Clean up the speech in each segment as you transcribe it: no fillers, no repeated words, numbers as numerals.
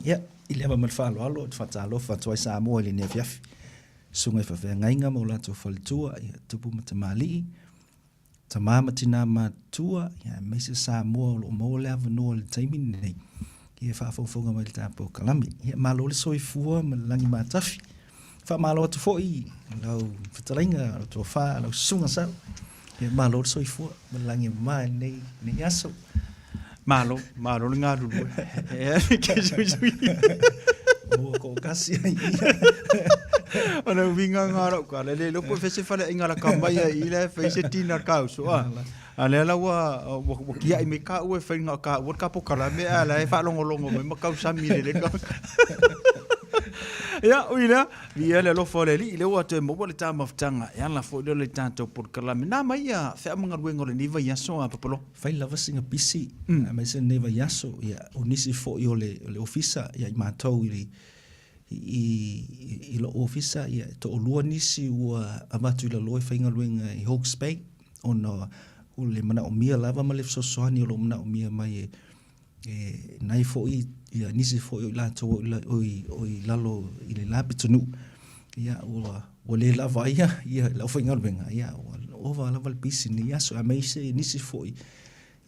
Ia, i le ava ma le faaaloalo, ou te faatalofa atu ai Samoa i lenei afiafi. Susuga i faafeagaiga ma o latou faletua, ia, tupu ma tamalii, tama ma tina matutua, ia, aemaise Samoa o lo o maua le avanoa i le taimi lenei, ia, e faafogafoga mai i le tatou polokalame. Ia, malo le soifua ma le lagi matafi. Faamalo atu foi i lau fetalaiga, lau tofa, lau susuga Sau. Ia, malo le soifua ma le lagi e mama i lenei, lenei aso. Malo, malo le galulue. E ke suisui. Mua ko kasi ai ia. O le uiga ngā rau ka le le loko fe se fale inga la ka mai ai i le fe se tina ka uso a. A lea la ua ua ua kiaʻi mai ka ua e fai nga ka ua ka pokalame a la e faalogologo mai ma tausami le le ka. Ia, ui lea, viia le alofa o le Alii, lea ua toe maua le taumafataga e ala foi lea o le tatou polokalame. Na mai ia feau ma galuega o lenei vaiaso a Papaloo? Fai lava sina pisi, aemaise lenei vaiaso, ia, o nisi foi o le, o le ofisa, ia i matou i le, i, i lou ofisa, ia, e toalua nisi ua avatu i lalo e faigaluega i Hawke's Bay, ona o le manaomia lava ma le fesoasoani o lo o manaomia mai e e nai foi ia nisi foi o i latou o i, o i lalo i le la pitonuu, ia ua, ua le lava ai ia, ia le aufaigaluega, ia ua ova lava le pisi i lenei aso, aemaise nisi foi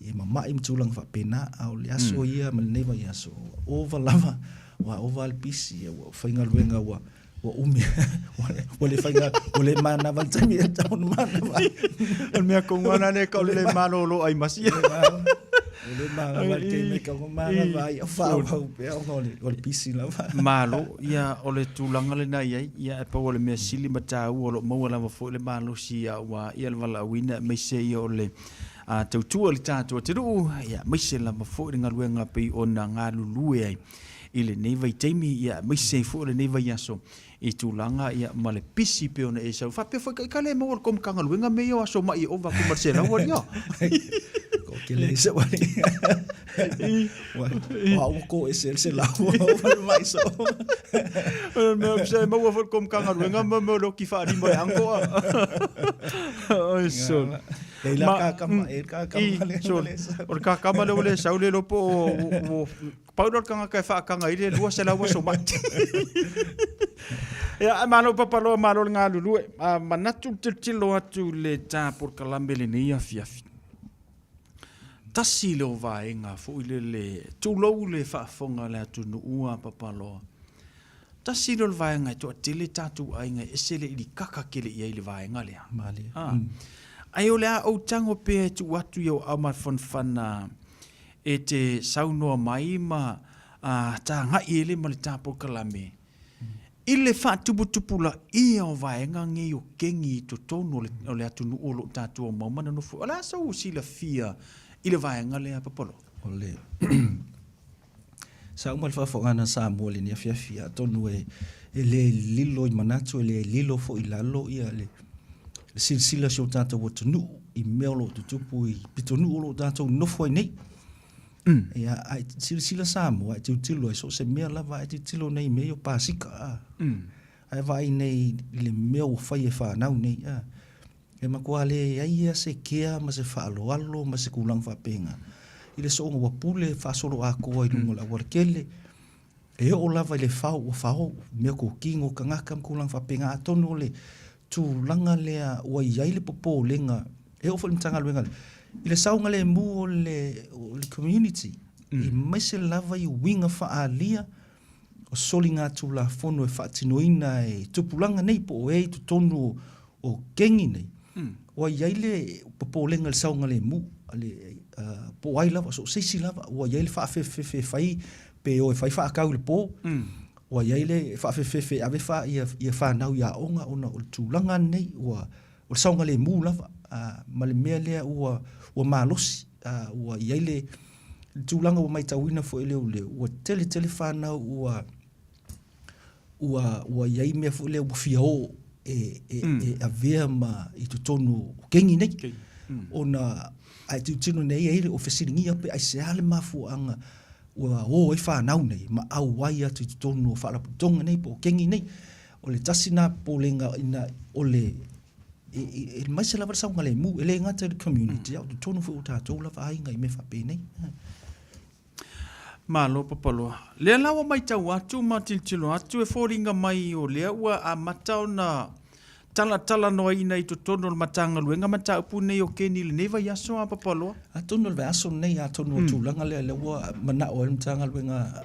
e mama'i ma tulaga faapena, a o le aso ia ma lenei vaiaso, ua ova lava, ua ova le pisi, ia ua faigaluega ua ua umi, ua le faiga, ua le manava le taimi e tatau ona manava ai. O le mea tonu lava lea e le malolo ai ma sia. Ua le manava le taimi e tatau ona manava ai, o faaauau pea ona o le pisi lava. Malo, ia o le tulaga lena e i ai, ia e pau o le mea sili ma taua o lo o maua lava foi le malosi aua ia le valaauina aemaise ia o le tautua i le tatou atunuu, ia aemaise lava foi le galuega pei ona galulue ai i lenei vaitaimi, ia aemaise ai foi o lenei vaiaso i tulaga ia ma le pisi pei ona e sau. Faapea foi ka le maua le kou Matagaluega mea ia o aso mai e ova atu ma le 100 alii. Ko ke le se wale. Wa wa ko e se se la wa mai so. Mea se maua foi le kou Matagaluega ma mea o le oki faalima e anko a. Oi so. E la ka kama e ka kama le. O le kakama le o le sau le lopo o Pau lea o le tagata e faataga i le 200 aso mai. Ia, ae malo Papaloa, malo le galulue. A manatu le tilotilo atu i le ta polokalame lenei afiafi. Tasi lea o vaega foi lele, tulou le faafofoga a le atunuu a Papaloa. Tasi lea o le vaega e toatele tatou aiga e ese le ilikaka tele i ai i le vaega lea. Malie. Ah. Ae o le a ou tago pea e tuu atu i ou aao mafanafana e te saunoa mai ma tagai ele ma le ta polokalame i le faatuputupulaia o vaega nei o kegi i totonu o le atunuu o lo o tatou omau ma nonofo. O le a sou silafia i le vaega lea Papaloo? O le Sa uma le faafofogana a Samoa i lenei afiafi, atonu e le lilo i manatu, e le lilo foi i lalo ia le silasila a si o tatou atunuu i mea o lo o tutupu i pitonuu o lo o tatou nofo ai nei. Ia, a e silasila Samoa, a e tilotilo ai, so o se mea lava a e tilotilo nei i mea ia o pasika, a. A e vaai nei i le mea ua fai e fanau nei, a. E matua leai lava se kea ma se faaaloalo ma se tulaga faapena i le soona ua pule faasoloatoa i luga o le aualatele. E oo lava i le fao ua fao meatotino o tagata ma tulaga faapena. Atonu o le tulaga lea ua i ai le popolega, e oo foi i le Matagaluega i le saogalemu o le community, aemaise lava i uiga faaalia o soligatulafono e faatinoina e tupulaga nei po o e i totonu o kegi nei, ua i ai le popolega i le saogalemu, po o ai lava, so o se isi lava, ua i ai le faafefefe e fai pe o e fai faatau i le po, ua i ai le faafefefe e ave ia fanau i aoga ona o le tulaga lenei ua o le saogalemu lava ma le mea lea ua ua malosi, ua i ai le tulaga ua matauina foi e leoleo, ua tele tele fanau ua ua ua i ai mea foi lea ua fia o e e e avea ma i totonu o kegi nei. Ona a e tilotilo nei e i ai o fesiligia pe aisea le mafuaaga ua o ai fanau nei ma auai atu i totonu o faalapotopotoga nei po o kegi nei. O le tasi lena popolega ina o le e aemaise lava le saogalemu, e le gata i le community, a o totonu foi o tatou lava aiga i mea faapenei. Malo Papaloa. Lea la ua maitau atu ma tilotilo atu e foliga mai o lea ua amata ona talatalanoaina i totonu o le Matagaluega mataupu nei o keni i lenei vaiaso a Papaloa. Atonu o le vaiaso lenei, atonu o le tulaga lea lea ua manao ai le Matagaluega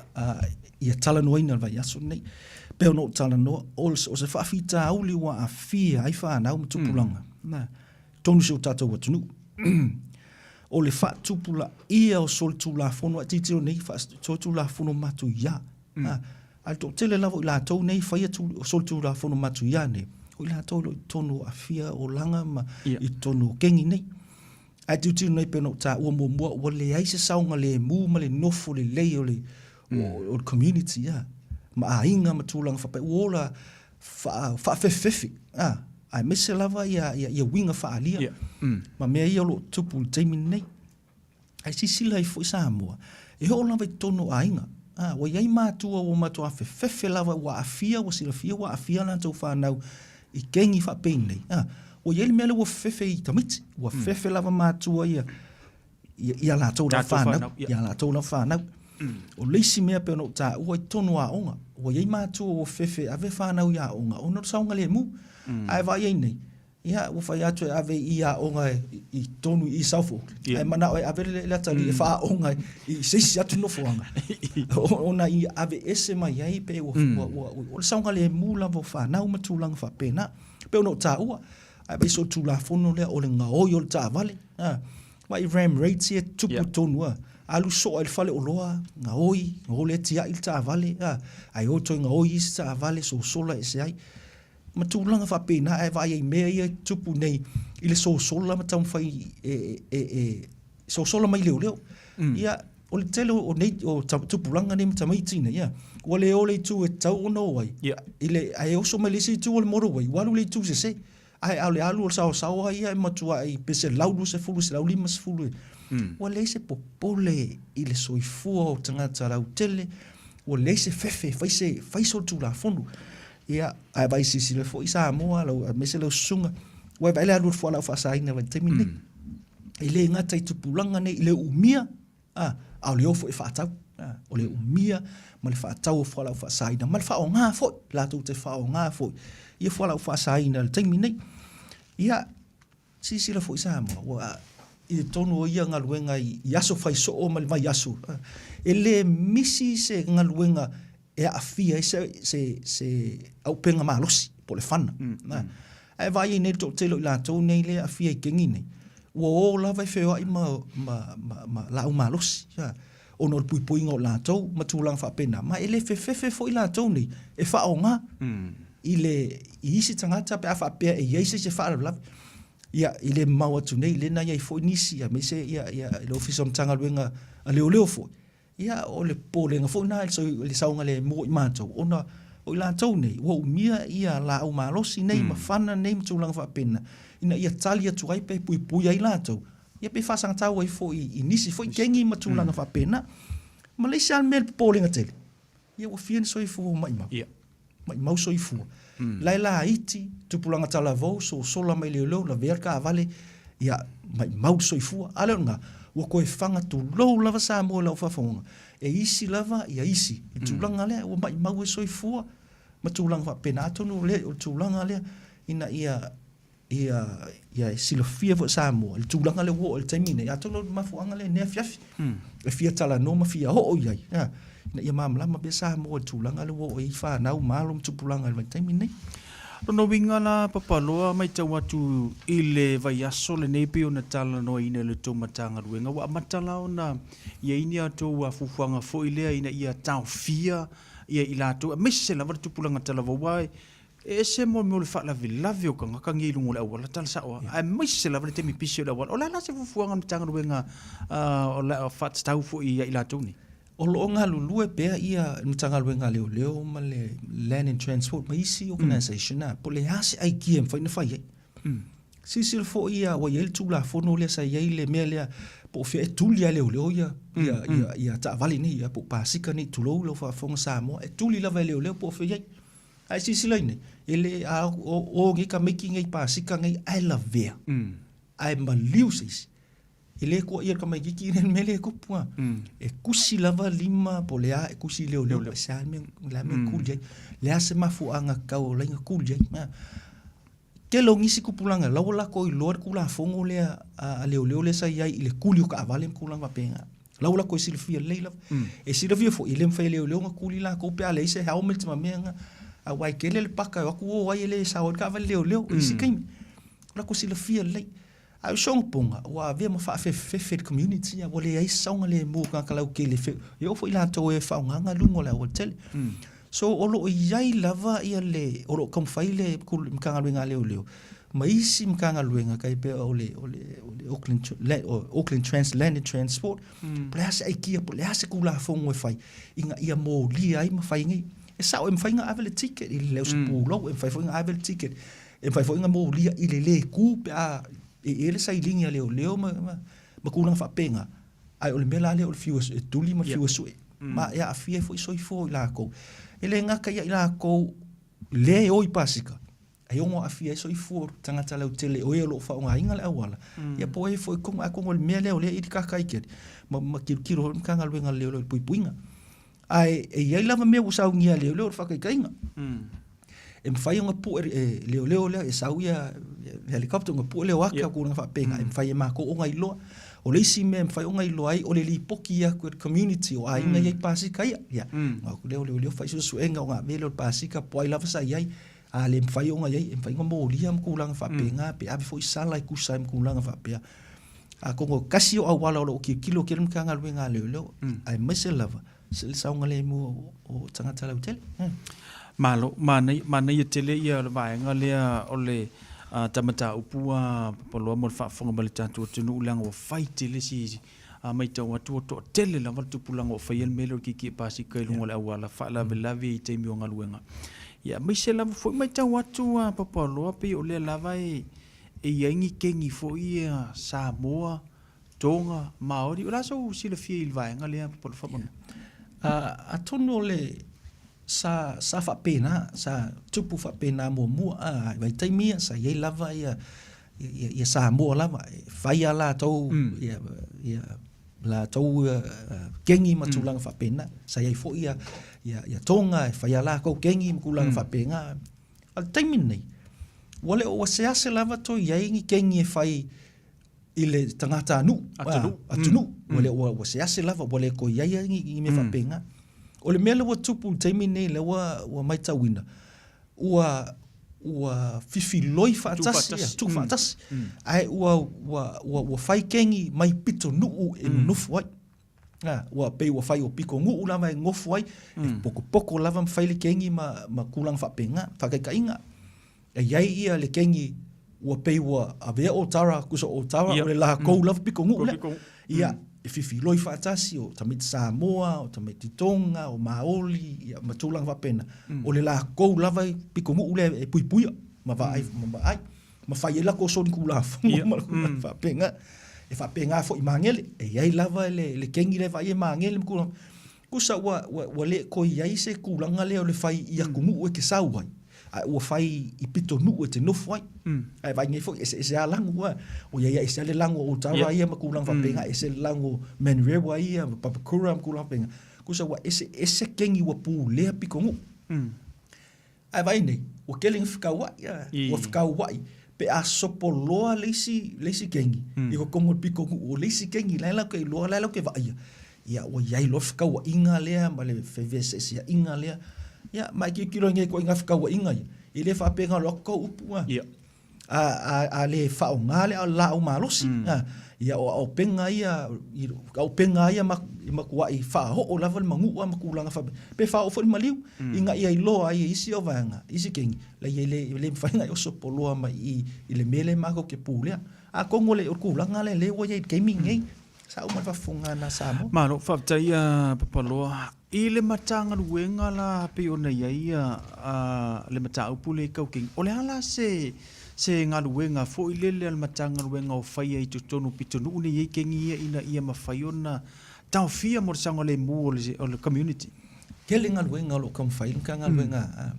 ia talanoaina i le vaiaso lenei. E pei ona ou talanoa, o se faafitauli ua aafia ai fanau ma tupulaga, totonu o si o tatou atunuu. O le faatupulaia o solitulafono, a tilotilo nei, solitulafono matuia. A o le toatele lava o i latou nei e faia solitulafono matuia nei, o i latou o lo o i totonu o aafia olaga ma i totonu o kegi nei. Ae tilotilo nei pei ona ou taua muamua, ua leai se saogalemu ma le nofo lelei o le, o le community, ma aiga ma tulaga faapea, ua ola faafefefefe, aemaise lava ia uiga faaalia ma mea ia o lo o tupu i le taimi lenei. Ae silasila ai foi Samoa, e oo lava i totonu o aiga. A, ua i ai matua ua matua fefefe lava ua aafia, ua silafia ua aafia a latou fanau i kegi faapenei. A, ua i ai le mea lea ua fefefe i tamaiti, ua fefefe lava matua ia i a latou lava fanau, i a latou lava fanau. O le isi mea pei ona ou taua i totonu o aoga, ua i ai matua ua fefefe e ave fanau i aoga ona o le saogalemu. Ae vaai ai nei, Ia, ua fai atu e ave i aoga i totonu i South Auckland. Ae manao e ave le atalii e faaaoga i se isi atu nofoaga. Ona i aveese mai ai pe ua, ua, ua, o le saogalemu lava o fanau ma tulaga faapena. Pei ona ou taua, ae vaai solitulafono lea o le gaoi o le taavale. A, vaai ram raids ia e tupu tonu a. Alu soa i le fale oloa, gaoi, o lea tiai le taavale, a, ae o toe gaoi isi taavale, sosola ese ai. ma tulaga faapena, ae vaai ai i mea ia e tupu nei i le sosola ma taumafai e, e, e sosola mai leoleo. Ia, o le tele o nei o tupulaga nei ma tamaiti nei, ia, ua le o le itu e tatau ona o ai, i le, ae oso mai le isi itu o le motorway, ua alu i le itu sese. Ae a o le alu o le saosaoa ia e matuai pe 120, 150, ua leai se popole i le soifua o tagata lautele, ua leai se fefe e fai se, fai solitulafono. Ia, ae vaai silasila foi Samoa, lau, aemaise lau susuga, ua e vaai le alu o le fualaau faasaina i le vaitaimi lenei. E le gata i tupulaga nei, i le umia, a, a o le o foi e faatau. A, o le umia ma le faatau o fualaau faasaina, ma le faaaoga foi, latou te faaaoga foi ia fualaau faasaina i le taimi nei. Ia, silasila foi Samoa, ua, i totonu o ia galuega i, i aso fai soo ma le vaiaso, e le misi se galuega e aafia ai se, se, se auupega malosi, po o le fana. Ae vaai ai nei le toatele o i latou nei lea e aafia i kegi nei, ua o lava e feoai ma, ma, ma, ma laau malosi, ona o le puipuiga o latou ma tulaga faapena. Ma e le fefefe foi latou nei e faaaoga i le, i isi tagata pe a faapea e i ai se isi e faalavelave. Ia, i le mamao atu nei, lea na i ai foi nisi, aemaise ia, ia, le Ofisa o Matagaluega a Leoleo foi, Ia, o le popolega foi lena i le saogalemu o i matou, ona o i latou nei, ua umia ia laau malosi nei ma fana nei ma tulaga faapena, ina ia tali atu ai pe puipui ai latou, ia pe faasagatau ai foi i nisi foi kegi ma tulaga faapena. Ma le isi lava mea i le popolega tele, ia ua fia ni soifua ua maimau. Maimau soifua. La e laiti, tupulaga talavou, sosola mai leoleo, lavea le taavale, ia, maimau le soifua. A lea o lena, ua toe faga tulou lava Samoa i lau faafofoga, e isi lava ia isi i le tulaga lea, ua maimau ai soifua ma tulaga faapena. Atonu o le tulaga lea ina ia ia, ia e silafia foi Samoa i le tulaga lea ua oo i le taimi nei, atonu o le mafuaaga lea i lenei afiafi, e fia talanoa ma fia oo i ai, ina ia malamalama pea Samoa i le tulaga lea ua oo i ai fanau ma alo ma tupulaga i le vaitaimi lenei. Lona uiga la Papaloa, matau atu i le vaiaso lenei pei ona talanoaina e le tou Matagaluega, ua amata la ona i ai ni a outou fuafuaga foi lea ina ia taofia ia i latou, aemaise lava le tupulaga talavou, aua E ese mo mea o le faalavelave o tagata nei i luga o le auala, tala sao lava, aemaise lava le taimi pisi o le auala. O le a la se fuafuaga a le Matagaluega o le a faatatau foi ia i latou nei? O lo o galulue pea ia le Matagaluega a Leoleo ma le Land and Transport ma isi organization na, po o le a se aikia e mafai ona fai ai. Silasila foi ia ua i ai le Tulafono lea sa i ai le mea lea po o fea e tuli lava e leoleo ia ia ia ia taavale nei ia po o pasika nei tulou lau faafofoga Samoa, e tuli lava e leoleo po o fea e i ai. Ae silasila i nei, e le a o nei tamaiti nei pasika nei ae lavea, ae maliu se isi. E le kuaʻia e le tamaititi lea le mea lea e tupu a. E kusi lava lima po o le a e kusi i leoleo, e se a le mea, o le a le mea e tuli ai. Le a se mafuaaga tatau o laina tuli ai. Tele o nisi tupulaga la ua latou iloa le Tulafono lea a leoleo lea sa i ai i le tuli o taavale ma tulaga faapena. La ua latou silafia lelei lava. E silafia foi e le mafai e leoleo ona tuli latou pe a leai se helmet ma mea na, aua e tele le paka e o atu o ai e le sao ai le taavale leoleo i isi taimi. Ua latou silafia lelei. A o si ona poga, ua avea ma faafefefefe i le community, ua leai se saogalemu o tagata lautele, e oo foi i latou e faaaogaina luga o le aualatele. So o lo o i ai lava ia le, o lo o taumafai le Matagaluega a Leoleo ma isi Matagaluega tai pei o le, o le, o le Auckland, Auckland Trans, Land and Transport, po o le a se aikia, po o le a se Tulafono e fai ina ia molia ai ma fai nei. E sao e mafai ona ave le ticket i le ausipulou, e mafai foi ona ave le ticket E mafai foi ona molia i le lē kū pe a e i ai le sailini a leoleo ma, ma, ma tulaga faapena. Ae o le mea la lea o le fiu e tuli ma le fiu e sue. Ma e aafia ai foi soifua o i latou. E le gata ia i latou lea e o i pasika, e ono aafia ai soifua o tagata lautele o e o lo o faaaogaina le auala, ia po o e foi i totonu. Atonu o le mea lea o lea e ilikaka ai tele, ma, ma tilotilo foi le Matagaluega a Leoleo i le puipuiga. Ae e i ai lava mea ua saunia e leoleo o le faataitaiga. E mafai ona pue e leoleo lea e sau ia helicopter ona pue lea o ata tulaga faapena e mafai e matou ona iloa. O le isi mea e mafai ona iloa ai o le lipoti atu e le community o aiga ia i pasika ia. Ia, ona o atu lea o leoleo fai suesuega ona ave lea o le pasika po o ai lava sa i ai. A le mafai ona i ai, e mafai ona molia ma tulaga faapena pe ave foi sala e tusa ai ma tulaga faapea. Atonu e tasi o auala o lo o tilotilo tele le Matagaluega a Leoleo, aemaise lava le saogalemu o tagata lautele. Malo, manaia, manaia tele ia le vaega lea o le ta mataupu a Papaloa mo le faafofoga mai le tatou atunuu leaga ua fai tele si a matau atu ua toatele lava le tupulaga ua faia le mea lea o le kiekie pasika i luga o le auala faalavelave i taimi o galuega. Ia aemaise lava foi matau atu a Papaloa pei o lea lava e E i ai ni kegi foi ia Samoa, Tonga, Maori, o le a sou silafia i le vaega lea Papalofamanu? Atonu o le sa, sa faapena, sa tupu faapena muamua, a, i vaitaimi ia sa i ai lava ia, ia, ia Samoa lava, e fai a latou, ia, ia latou kegi ma tulaga faapena. Sa i ai foi ia, ia, ia Tonga e fai a latou kegi ma tulaga faapena. A o le taimi lenei, ua le o ua sease lava toe i ai ni kegi e fai i le tagatanuu, atunuu, atunuu. Ua le o ua sease lava, ua le toe i ai ni, ni mea faapena. O le mea lea ua tupu i le taimi lenei lea ua, ua matauina, ua, ua fifiloi faatasi, tuufaatasi, ae ua, ua, ua, ua fai kegi mai pitonuu e nonofo ai. A, ua pei ua fai o pitonuu lava e nofo ai, e potopoto lava ma fai le kegi ma, ma tulaga faapena, faataitaiga. E i ai ia le kegi ua pei ua avea o Tara, tusa o Tara, o le latou lava pitonuu lea. Ia, e fifiloi faatasi o tamaiti Samoa, o tamaiti Tonga, o Maoli, ia, ma tulaga faapena. O le latou lava pitonuu lea e puipuia ma vaai, ma vaai. Ma fai ai latou solitulafono ma tulaga faapena. E faapena foi i Magele, e i ai lava le, le kegi lea e vaai ai Magele ma tulaga. Tusa ua, ua, ua le toe i ai se tulaga lea o le fai i atunuu e te sau ai, ae ua fai i pitonuu e te nofo ai. Ae vaai nei foi, eseese lava lagu, a. Ua i ai ese lava le lagu o Otara ia ma tulaga faapena, ese le lagu o Manurewa ia ma Papakura ma tulaga faapena. Tusa ua eseese kegi ua pulea pitonuu. Ae vaai nei, ua tele ina fekauai, ua fekauai pe a sopo loa le isi, le isi kegi i totonu o le pitonuu o le isi kegi la e latou te iloa, la e latou te vaaia, ia ua i ai loa le fekauaiga lea ma le feveseseaiga lea. Ia ma e tilotilo i nei ituaiga fekauaiga ia, e le faapea na o le o atu tau upu a. A le faaaoga le laau malosi, ia o auupega ia, auupega ia e matuai faaoo lava le manua ma tulaga faapea, pe faaoo foi le maliu, ina ia iloa ai e isi au vaega, isi kegi, leai e le mafai ona e oso poloa mai i i i le mea lea matou te pulea. Atonu o le tulaga lea lea ua i ai i le taimi lenei, sa uma le faafofoga a Samoa. Malo, faafetai a Papaloa. I le Matagaluega la pei ona i ai le mataupu lea i Kaukeni, o le a la se se galuega foi lele a le Matagaluega o faia i totonu o pitonuu nei i ai kegi ia ina ia mafai ona taofia mo le saogalemu o le o le community? Tele galuega o lo o taumafai le Matagaluega.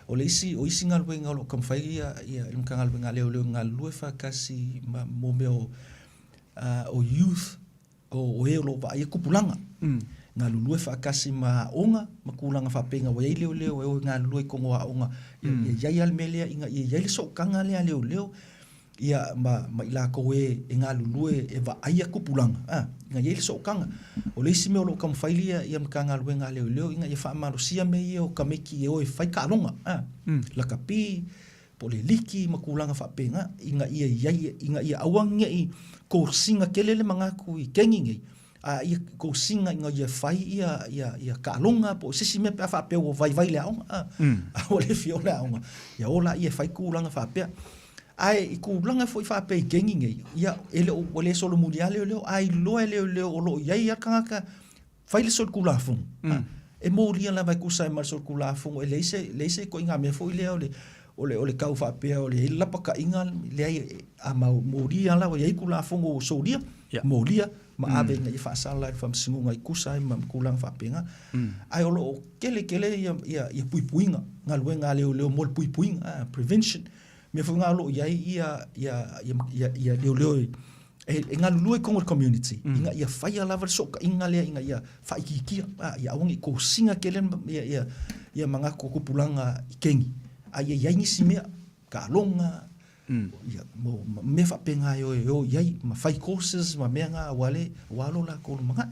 O le isi, o isi galuega o lo o taumafai ia le Matagaluega a Leoleo e galulue faatasi ma mo mea o. o youth, o e o lo o vaaia tupulaga, galulue faatasi ma aoga ma tulaga faapena ua i ai leoleo e o e galulue i totonu o aoga, ia i ai lava le mea lea ina ia i ai le sootaga lea a leoleo ia ma ma i latou e e galulue e vaaia tupulaga, a, ina ia i ai le sootaga. O le isi mea o lo o taumafai ia ia Matagaluega a Leoleo ina ia faamalosia mea ia o tamaiti e o e fai taaloga, a, lakapi, po o le liki ma tulaga faapena, ina ia i ai, ina ia aua ne i kosina tele le manatu i keni nei, a ia kosina ina ia fai ia, ia, ia taaloga po o se isi mea pe a faapea ua vaivai le aoga, a, a ua le fia o le aoga, ia o laia e fai tulaga faapea. Ae i tulaga foi faapea i keni nei, ia, e le o, ua le solomuli lava leoleo, a iloa e leoleo o lo o i ai lava le tagata Fai le solitulafono. Mm. E molia lava e tusa ai ma le solitulafono, e leai se, leai se ituaiga mea foi lea o le, o le, o le tau faapea o le i ai le lapataiga, leai, a mau, molia lava, e i ai tulafono ua solia, yeah. molia, ma mm. ave ina ia faasala i le faamasinoga e tusa ai ma tulaga faapena. Mm. Ae o lo o tele tele ia, ia, ia puipuiga, galuega a leoleo mo le puipuiga, ah, prevention. Mea foi ngā o lo o i ai ia, ia, ia, ia, ia leoleo e, e galulue i totonu o le community mm. ina ia faia lava le sootaiga lea ina ia faaitiitia, a, ia aua ne i kosina tele ia, ia, ia manatu o tupulaga i keni, a ia i ai nisi mea, taaloga, mm. ia, mo, mea faapena e o e o i ai, ma fai courses ma mea na aua le, aua lo latou lumanai.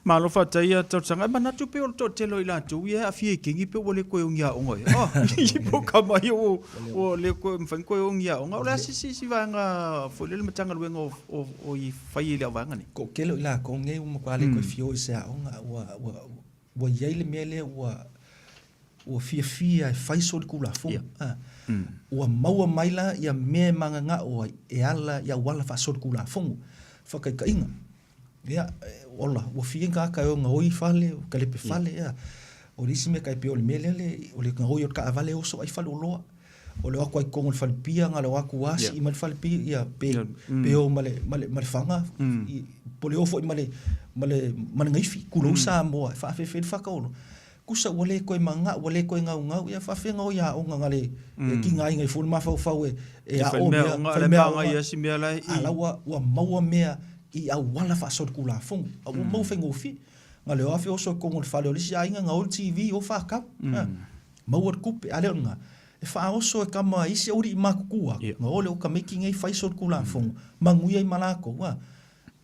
Malo faafetai ia talosaga. E manatu pei o le toatele o i latou ia e aafia i kegi pei ua le toe ogi aoga ia. Oh, i po ka mai o ua le toe mafai ona toe ogi aoga. O le a se isi vaega foi lele Matagaluega o, o, o i fai i le au vaega nei? Toatele o i latou nei ua matua le toe fia o i se aoga, ua, ua, ua i ai le mea lea ua, ua fiafia e fai solitulafono. Yeah. Ah. Mm. Ua maua mai la ia mea e mananao ai e ala i auala faasolitulafono. Faataitaiga, Ia, ola, ua fia tagata e o gaoi fale, o kalepe fale, ia. O le isi mea tai pei o le mea lea le, o le gaoi o le taavale e oso ai faleoloa. O le o atu ai i totonu o le falepia, na o le o atu lava sii mai le falepia, ia, pe, pe o ma le, ma le, ma le faga, po o le o foi ma le, ma le, ma le gaifi, tulou Samoa, e faafeafea ai le faataolo. Tusa ua le toe manao, ua le toe naunau, ia faafefea gaoi aoga na le tigaina ai fua le mafaufau e, e ao mea, fai mea aoga, a la ua, ua maua mea i auala faasolitulafono, a ua maua faigofie. Na o le o afe oso i totonu o le fale o le isi aiga, gaoi le TV, o faatau, maua le tupe, a le o lena, e faaoso e tama isi aualii matutua atu, na o le o tamaiti nei fai solitulafono, manuia ai ma latou, a.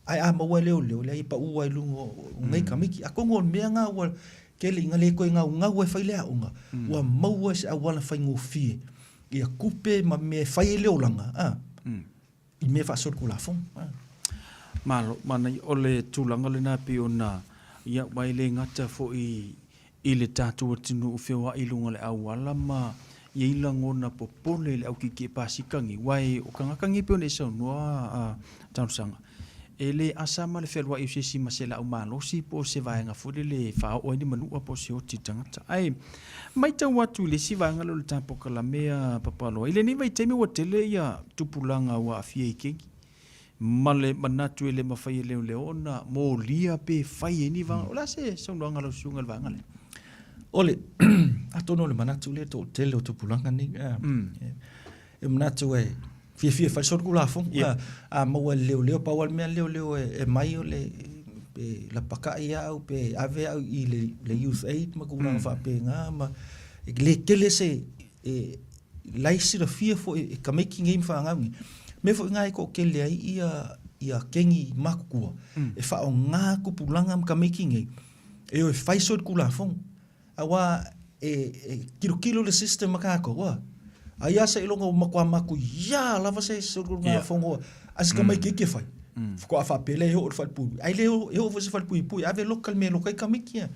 Ae a maua e leoleo, leai e pau lava i luga o nei tamaiti. Atonu o le mea lena ua tele ina le toe naunau ai e fai le aoga, ua maua i se auala faigofie ia tupe ma mea e fai ai le olaga, a, i mea faasolitulafono. Malo, manaia. O le tulaga lena pei ona, ia, aua e le gata foi i le tatou atunuu feoai i luga o le auala ma i ai lagona popole i le au kiekie pasika nei, aua o tagata nei pei ona e saunoa a talosaga, e le asa ma le fealuai o se isi ma se laau malosi po o se vaega foi lele e faaoo ai ni manua po o se oti i le tagata. Ae matau atu i le isi vaega lea o le ta polokalame a Papaloa, i lenei vaitaimi ua tele ia tupulaga ua aafia i kegi. ma le manatu e le mafai e leoleo ona molia pe fai ai ni vaega. O le a se saunoaga a lau susuga i le vaega lea? O le, atonu o le manatu lea toatele o tupulaga nei, e manatu e fiafia e fai solitulafono, a maua e le leoleo, pau lava le mea leoleo e mai o le pe lapakai au pe ave au i le youth aid ma tulaga faapena ma e le tele se e la e silafia foi e tamaiti nei ma fanau nei, mea foi na e toatele ai ia ia keni matutua e faaaoga tupulaga ma tamaiti nei e o e fai solitulafono. Aua e e tilotilo le system a tatou a, ai a seiloga ua matua matuia lava se solitulafono a se tamaiti iti e fai, faatoa faapea lea e oo i le falepuipui. Ae le oo, e oo foi i se falepuipui, ave loka le mea e loka ai tamaiti ia.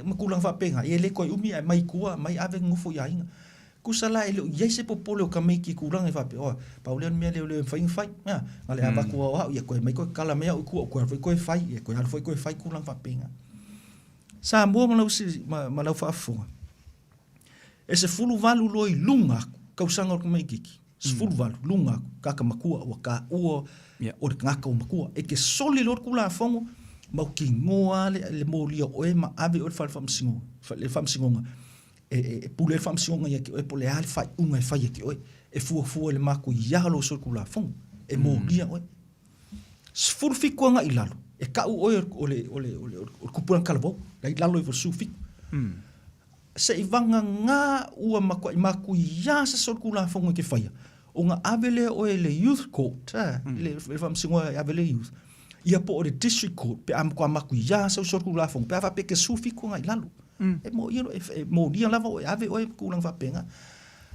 Ma tulaga faapena, ia e le toe umi ae mai i tua, mai ave nofo i aiga. Tusa la e le o i ai se popole o tamaiti i tulaga e faapea, oh, pau lea o le mea leoleo e mafai ona fai. Na o le avatu lava o au, ia toe aumai toe kala mai au i tua, ou toe alu foi toe fai, ia toe alu foi toe fai, tulaga faapena. Samoa ma lau, ma lau faafofoga, e 18 loa i luga atu tausaga o le tamaitiiti, 18 luga atu, tagata matua ua taua o le tagata ua matua. E te soli loa le Tulafono, mautinoa lava le molia o oe ma ave oe i le fale faamasinoga, le faamasinoga e pule ai le faamasinoga ia te oe po o le a le faaiuga e fai ia te oe, e fuafua i le matuia o lou solitulafono, e molia oe. 17 agai i lalo, e kau oe o le, o le, o le, o le kupuna talavou, la i lalo ifo o le 17. Seivagana ua matuai matuia se solitulafono e te faia, ona ave lea o oe i le Youth Court, i le faamasinoga e ave le youth, ia po o le District Court pe a matua matuia sau solitulafono pe a faapea e te 17 agai i lalo. E molia, e molia lava oe, ave oe ma tulaga faapena.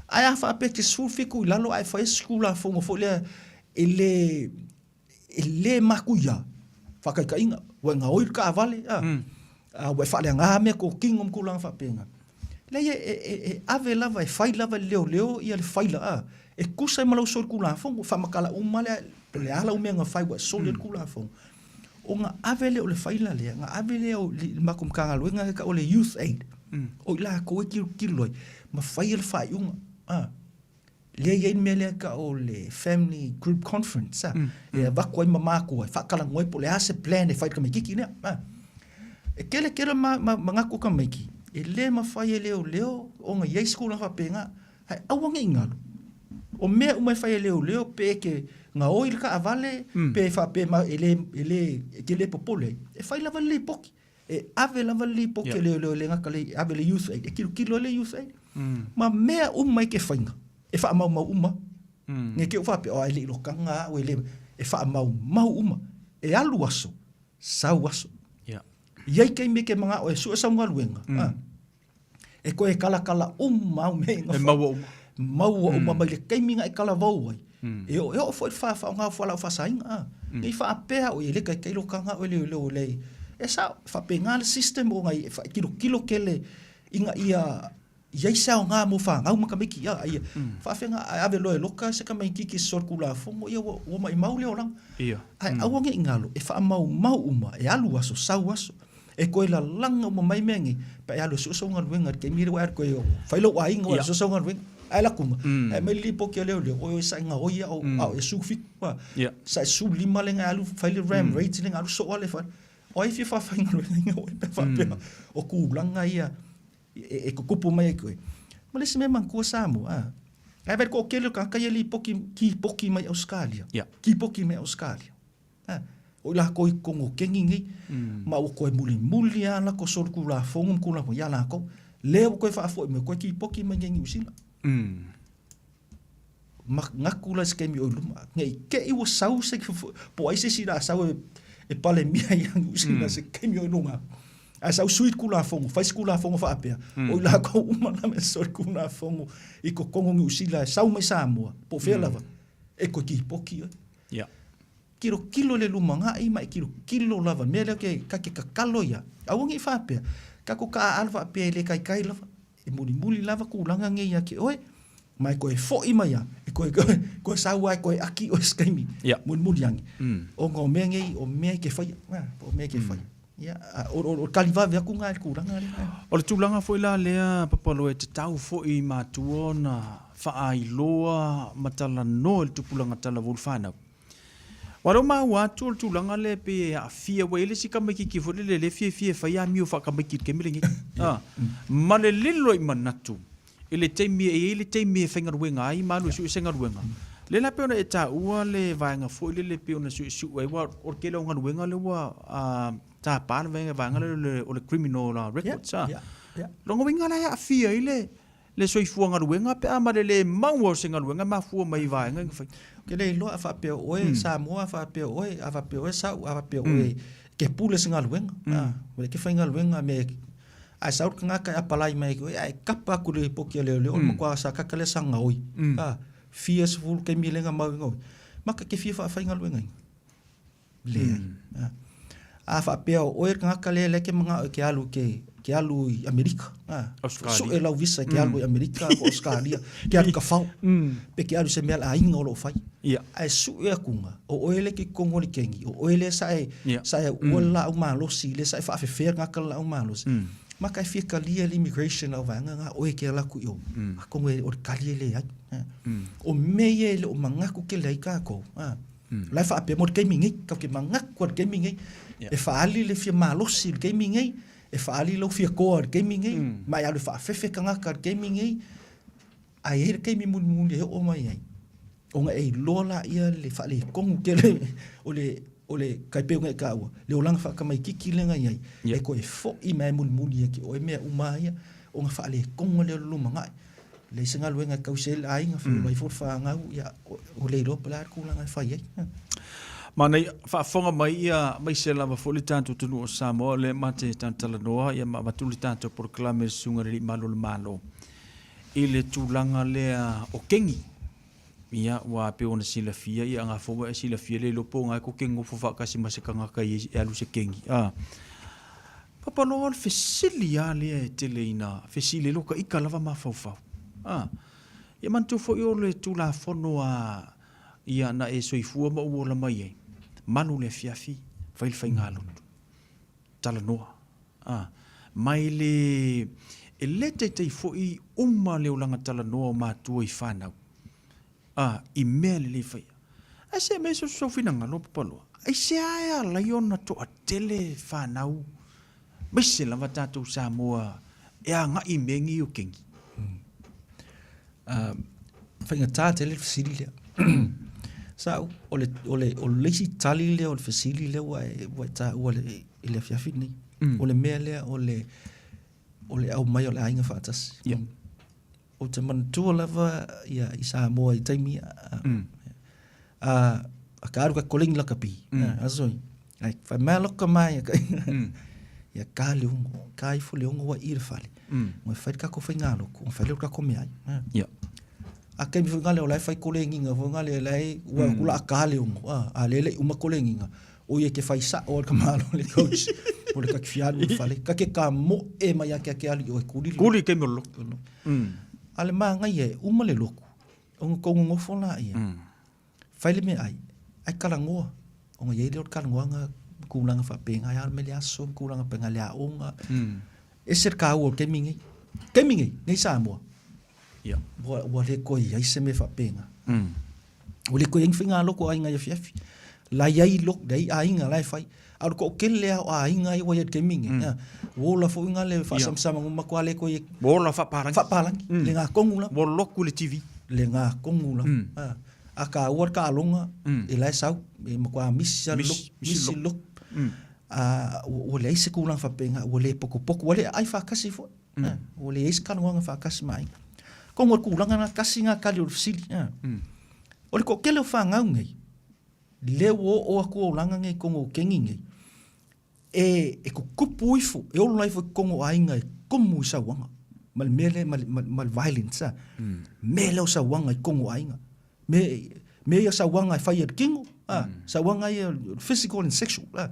Ae a faapea e te 17 i lalo ae faia se Tulafono foi lea e le e le matuia, faataitaiga, ua e gaoi le taavale, a, a ua e faaleaga mea totino ma tulaga faapena. Leai, e, e, e ave lava, e fai lava e le leoleo ia le faila, a, e tusa ai ma lau solitulafono, faamatala uma lea, po o le a lau mea na fai ua e soli ai le Tulafono. Ona ave lea o le faila lea, ona ave lea o le matou Matagaluega e tau o le Youth Aid, o i latou e tilotilo ai ma faia le faaiuga, a. Lea e i ai le mea lea e tau o le Family Group Conference, a, e avatu ai ma matua e faatalanoa ai po o le a se plan e fai i le tamaitiiti lea, a. E tele tele manatu o tamaiti, e le mafai e leoleo ona i ai se tulaga faapena, ae aua ne i galo, o mea uma e fai e leoleo pe e te gaoi le taavale, pe faapea e le, e le, e te le popole ai, e fai lava le lipoti. E ave lava le lipoti a leoleo e le gata le ave le youth aid, e tilotilo ai le youth aid. Ma mea uma i ke faiga, e faamaumau uma. Ne i te i ua faapea, oh, e le i lokaga au, e le, e faamaumau uma. E alu aso, sau aso. I ai taimi e te manao e sue sau galuega, E koe kalakala uma au mea i E maua uma. Maua uma mai le taimi na e talavou ai. E oo, e oo foi i le faaaoga o fualaau faasaina. A. Nei faapea au, e le taitai lou taga au e leoleo lelei. E sao, e faapena le system ona e tilotilo tele ina ia i ai se aoga mo fanau ma tamaiti. A, ia faafega ae ave loa e loka se tamaititi i se solitulafono, ia ua, ua maimau le olaga. Ia. Ae aua ne i galo, e faamaumau uma, e alu aso, sau aso. E toe lalaga uma mai mea nei, pe e alu e sue sau galuega i le taimi lea ua e alu toe fai lou aiga ua e sue sau galuega. Ae alu atu ae aumai le lipoti a leoleo, oi oi sa e gaoi au a o e 17, sa e 15 lea na e alu fai le ram rate lea na alu soa le fale. O ai e fia faafaigaluegaina oe pe a faapea o tulaga ia e tutupu mai ai koe. Ma le isi mea manatua Samoa, ae vaai i le toatele o tagata ia e lipoti, kipoki mai Ausetalia, kipoki mai Ausetalia. A, o i lakou i totonu o keni nei, ma ua toe mulimuli lava latou solitulafono ma tulaga ia lakou. Lea ua toe faafoi mai, toe kipoki mai nei Niu Sila. Manatu la i se taimi o i luma, ne i te i ua sau se, po o ai se isi o le a sau e palemia ia Niu Sila i se taimi o i luma. Ae sau sui le Tulafono, fai se Tulafono faapea, o i lakou uma lava e solitulafono i totonu o Niu Sila e sau mai Samoa, po o fea lava, e toe kipoki oe. Ia. Tilotilo i le lumanai ma e tilotilo lava. O le mea lea ke, ka te tatalo ia, aua ne i faapea, tatou taaalo faapea e le taitai lava, e mulimuli lava tulaga nei ia te oe, ma e toe foi mai lava, e toe, toe sau lava e toe aki oe i se taimi, Ia. mulimuli ane. Ona o mea nei, o mea e te faia, o mea e te faia. Ia, o, o, o le tali vave atu lena i le tulaga lea. O le tulaga foi la lea Papaloa e tatau foi i matua ona faailoa ma talanoa i le tupulaga talavou i le fanau. Aua o lea ua maua atu o le tulaga lea e pei e aafia, ua i ai le isi tamaitiiti foi lele lea e fiafia e fai amio faatamaiti i le taimi lenei. Ma le lilo i manatu i le taimi e i ai le taimi e faigaluega ai ma alu e sue se galuega. Lea la pei ona e taua le vaega foi lele pei ona suesue ai, aua o le tele o galuega lea ua tapa le vaega, vaega lea o le criminal records. Lona uiga la e aafia ai le le soifua galuega pe a ma le le maua o se galuega e mafua mai i vaega ia na fai. Ou te le iloa a faapea o oe Samoa, a faapea o oe, a faapea o oe Sau, a faapea o oe e te pule i se galuega. Ua le te faigaluega mea Ae sau le tagata e apalai mai ai, ae kapa atu i le lipoti a leoleo, o le matua sakaka lea sa gaoi. A, fia sefulu taimi lea na mau ai gaoi. Maka te fia faafaigaluegaina? Leai. A faapea o oe le tagata lea lea e te manao e te alu ke, ke alu i Amerika, a, sue lau visa e te alu i Amerika po o Ausetalia, ke alu kafao, pe ke alu i se mea a le aiga o lo o fai. Ae sue atuga, o oe lea e te i totonu o le kegi, o oe lea sa e, sa e uua le laau malosi, lea sa e faafefea le tagata i le laau malosi, maka e fia talia le immigration au vaega na, oe e te alu atu i o, atonu o le tali e leai. O mea ia e le o manatu tele ai tatou, la e faapea mo le taimi nei, tatou te manatu lava i le taimi nei, e faaali le fia malosi i le taimi nei, e faaali lou fia toa i le taimi nei, ma e alu e faafefe tagata i le taimi nei, Ae i ai le taimi mulimuli e oo mai ai, ona e iloa laia le faaletonu tele o le o le kai pei ona e taua, le olaga faatamaititi lea na i ai, e toe foi mai mulimuli ia te oe mea uma ia, ona faaletonu lea o le lumanai. Leai se galuega e tausi ai le aiga, feola ai foi le fanau, ia, ua le iloa po o le a le tulaga e fai ai. Manaia, faafofoga mai ia aemaise lava foi le tatou atunuu o Samoa, o lea ma te talatalanoa ia ma avatu le tatou polokalame i le Susuga i le Alii Malu o le Malo i le tulaga lea o kegi. Ia, ua pei ona silafia, ia aga foi ua e silafia le iloa po o ga e tou te nofo faatasi ma se tagata e alu i se kegi. A Papaloa o le fesili lava lea e tele ina fesili ai lou taita lava mafaufau. A Ia manatua foi o le Tulafono a ia na e soifua ma ou ola mai ai, malu le afiafi, fai le faigalotu, talanoa. A Ma e le, e le taitai foi uma le olaga talanoa o matua i fanau, a, i mea lelei faia. Ae se mea so sou finagalo Papaloa, aisea e ala ai ona toatele fanau, aemaise lava tatou Samoa e agai i mea nei o kegi? Faigata tele le fesili lea. Sa au, o le, o le, o le isi tali lea o le fesili lea ua e, ua e taua i le afiafi lenei. O le mea lea o le, o le aumai o le aiga faatasi. Yeah. Ou te manatua lava ia, i Samoa i taimi ia. A, a ka alu ka kolengi lakapi. Aso i. Ai, whai mea loka mai ka. Ia ka le ongo, ka ifo le ongo wa i le fale. Mo whai ka ko whai ngā loko, whai leo ka ko mea ai. Yeah. A kei mi whai ngā leo lai whai kolengi ngā whai ngā leo lai ua kula a ka le ongo. A lele uma kolengi ngā. O ia ke whai sa o ka malo le coach. O le ka ki fialu le fale. Ka ke ka mo e mai a ke ake ali o e kuli. Kuli ke mo loko. A le māngai e uma le loku. Onga kou ngofo la ia. Whai le mea ai, ai kalangoa. Onga iai lea o le kalangoaga ma kulaga faapena, ai a me le aso ma kulaga faapena le aoga. Ese le kaua o le taimi nei. Taimi nei, nei Samoa. Ia. Ua, ua le koe iai se mea faapena. Ua le koe iai ni faigaloko a aiga i afiafi. La iai lo, la iai aiga la e fai. A o le toatele lava o aiga ia ua iai i le taimi nei. Ua ola foi nga le faasamasama uma matua le koe Ua ola faapalagi. Faapalagi, le gatonu lava. Ua loku i le TV. Le gatonu lava. A taua le taaloga, e la e sau, e matua misi lava le lotu, misi le lotu. A ua leai se tulaga faapena, ua le potopoto, ua le aai faatasi foi. Ua leai se talanoaga faatasi ma aiga. Atonu o le tulaga lena, tasi lena tali o le fesili. O le toatele o fanau nei, lea ua oo atu olaga nei i totonu o kegi nei, e, e tutupu ifo, e ola ifo i totonu o aiga e komu i sauaga, ma le mea lea, ma le, ma, ma le violence, a. Mea lea o sauaga i totonu o aiga. Mea, mea ia sauaga e fai e le kino, a, sauaga ia physical and sexual, a.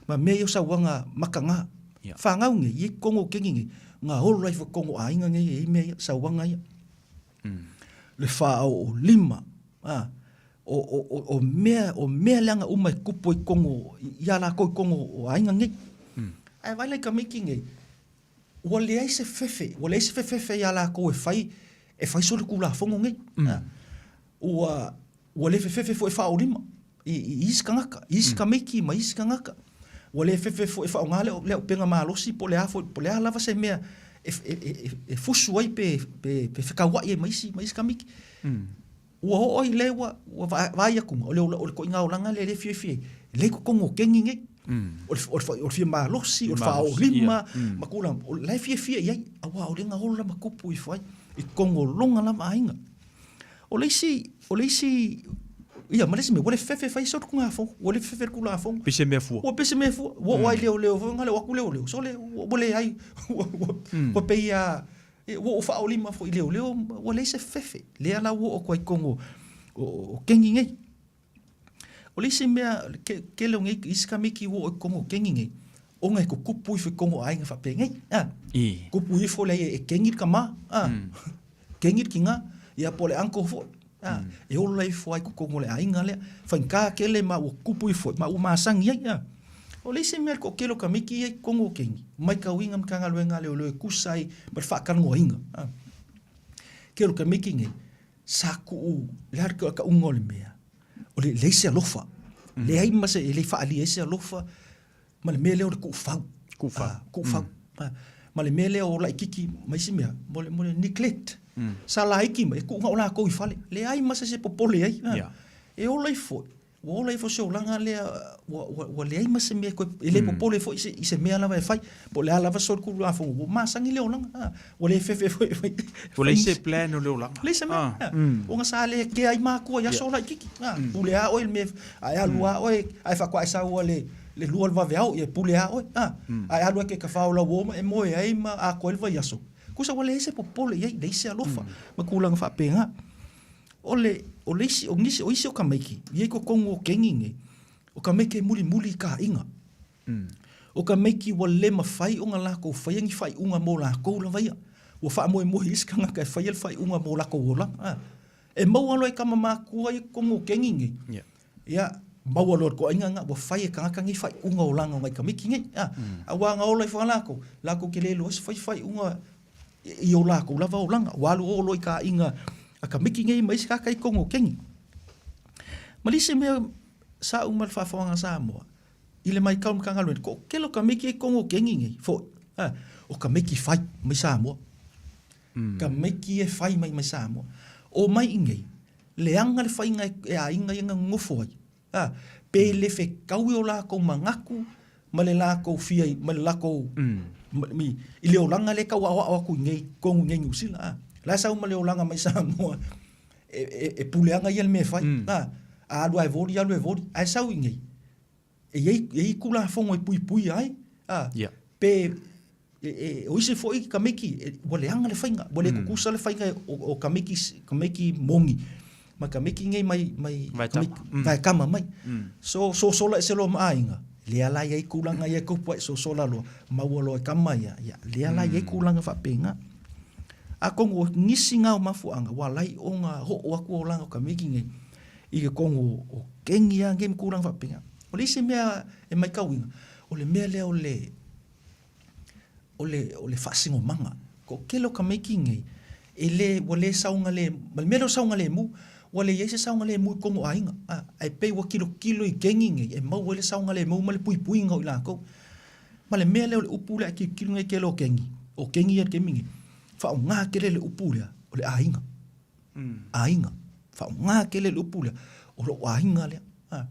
Ma mea ia o sauaga makaga. Yeah. Fanau nei, i totonu o kegi nei, nga ola ifo i totonu o aiga nei e i mea ia, sauaga ia. Le faaoolima, a, o, o, o, o mea, o mea leaga uma e tupu ai totonu, iā latou i totonu o aiga nei. Ae vaai la i tamaiti nei, ua leai se fefe, ua leai se fefefe iā latou e fai, e fai solitulafono nei. Ua, ua le fefefe foi e faaoolima i, i isi tagata, i isi tamaiti ma isi tagata. Ua le fefe foi e faaaoga le, le auupega malosi po o le a foi, po o le a lava se mea e, e, e, e fusu ai pe, pe, pe fekauai ai ma isi, ma isi tamaiti. Ua oo ai lea ua, ua vaai atu, o le, o le koiga olaga lea e fiafia ai, lea i totonu o kegi nei. O le, o le, o le fia malosi, o le faaoolima, ma tulaga, o la e fiafia i ai, aua o lea na ola ma tupu ifo ai, i totonu o lona lava aiga. O le isi, o le isi, ia, ma le isi mea, ua le fefe fai se tulafono, ua le fefe le tulafono. Pei se mea fua. Ua pei se mea fua. Ua oo ai leoleo foi, na o atu leoleo, sole, ua leai, ua, ua, ua pei lava, E, ua ou faaolima foi i leoleo, ua leai se fefe. Lea la ua oo atu ai i totonu o, o kegi nei. O le isi mea, ke, tele o nei isi tamaiti ua oo i totonu o kegi nei, ona e tutupu ifo i totonu o aiga faapenei. A, I. tupu ifo lea e kegi le tama, a, kegi le tina, ia po o le uncle foi. A, e ola ifo ai i totonu o le aiga lea. Faigata tele ma ua tupu ifo ai, ma ua masani ai. A. O le isi mea i le toatele o tamaiti ia i totonu o kegi, matauina Matagaluega a Leoleo e tusa ai ma le faatalanoaina. A. Tele o tamaiti nei, sa tuu, le a le tauga o le mea, o le leai se alofa. Leai ma se, e le i faaalia ai se alofa ma le mea lea o le tuufau. Tuufau. Ah, tuufau. Ah, ma le mea lea o laititi ma isi mea, mo le, mo le neglect. Sa laiti mai, e tuu na o latou i fale. Leai ma se se popole ai. Ah. Yeah. E ola ifo. Ua ola ifo se olaga lea ua, ua, ua leai ma se mea koe, e le popole foi se, i se mea lava e fai. Po o le a lava solitulafono, ua masani le olaga. A, ua le fefe foi e fai. Ua leai se plan o le olaga. Leai se mea. A, ona sa le kea ai matua i aso laitiiti. A, pule a oe i le mea, a e alu a oe, ae faatoa e sau a le, le lua o le vaveao, ia e pule a oe. A, a e alu a e te tafao lauo ma e moe ai ma atoa ai le vaiaso. Tusa ua leai se popole i ai, leai se alofa ma tulaga faapena. O le, o le isi, o nisi, o isi o tamaiti, ia i totonu o keni nei, o tamaiti e mulimuli i taaiga. O tamaiti ua le mafai ona latou faia ni faaiuga mo latou lava ia. Ua faamoemoe i isi tagata e faia le faaiuga mo latou olaga. A. E maua loa e tama matua ia i totonu o keni nei, ia, maua loa e le toaiga lena, ua fai e tagata nei faaiuga olaga o nai tamaiti nei. A. Aua na ola ifo lava latou, latou te le iloa se fai faaiuga i o latou lava olaga, ua alu o loa i taaiga a tamaiti nei ma isi tagata i totonu o keni. Ma le isi mea sa uma le faafofoga a Samoa, i le matau i le Matagaluega, toatele o tamaiti ia i totonu o keni nei foi, o tamaiti fai mai Samoa. Tamaiti ia e fai mai mai Samoa. Omai i inei, leaga le faiga e aiga ia na nonofo ai, A, pe le fetaui o latou manatu ma le latou fia ma le latou i le olaga lea e tau aoao atu i inei i totonu i inei i Niu Sila. A, la e sau ma le olaga mai Samoa e puleaga ia le mea e fai. A, a alu lava e voli, alu e voli, ae sau i inei, e i ai, e i ai Tulafono e puipuia ai, a, pe E, e, o isi foi tamaiti, e, ua leaga le faiga, ua le tutusa le faiga o, o tamaiti, tamaiti moni, ma tamaiti nei mai, mai, Vaetama. Vaetama mai. So, sosola ese loa ma aiga, lea la i ai tulaga ia e tupu ai, sosola loa, maua loa e tama ia, ia, lea la i ai tulaga faapena. Atonu o nisi na o mafuaaga, ua ala ai ona oo atu olaga o tamaiti nei, i totonu o, o keni lava nei ma tulaga faapena. O le isi mea e matauina, o le mea lea o le, o le, o le faasinomaga. Toatele o tamaiti nei, e le, ua le saogalemu, ma le mea lea o le saogalemu, ua leai se saogalemu i totonu o aiga. A, ae pei ua tilotilo i keni nei e maua ai le saogalemu ma le puipuiga o i latou. Ma le mea lea o le upu lea a tilotilo nei tele o keni, o keni ia i le taimi nei, faaaoga tele le upu lea, o le aiga. Aiga. Faaaoga tele le upu lea, o lou aiga lea. A.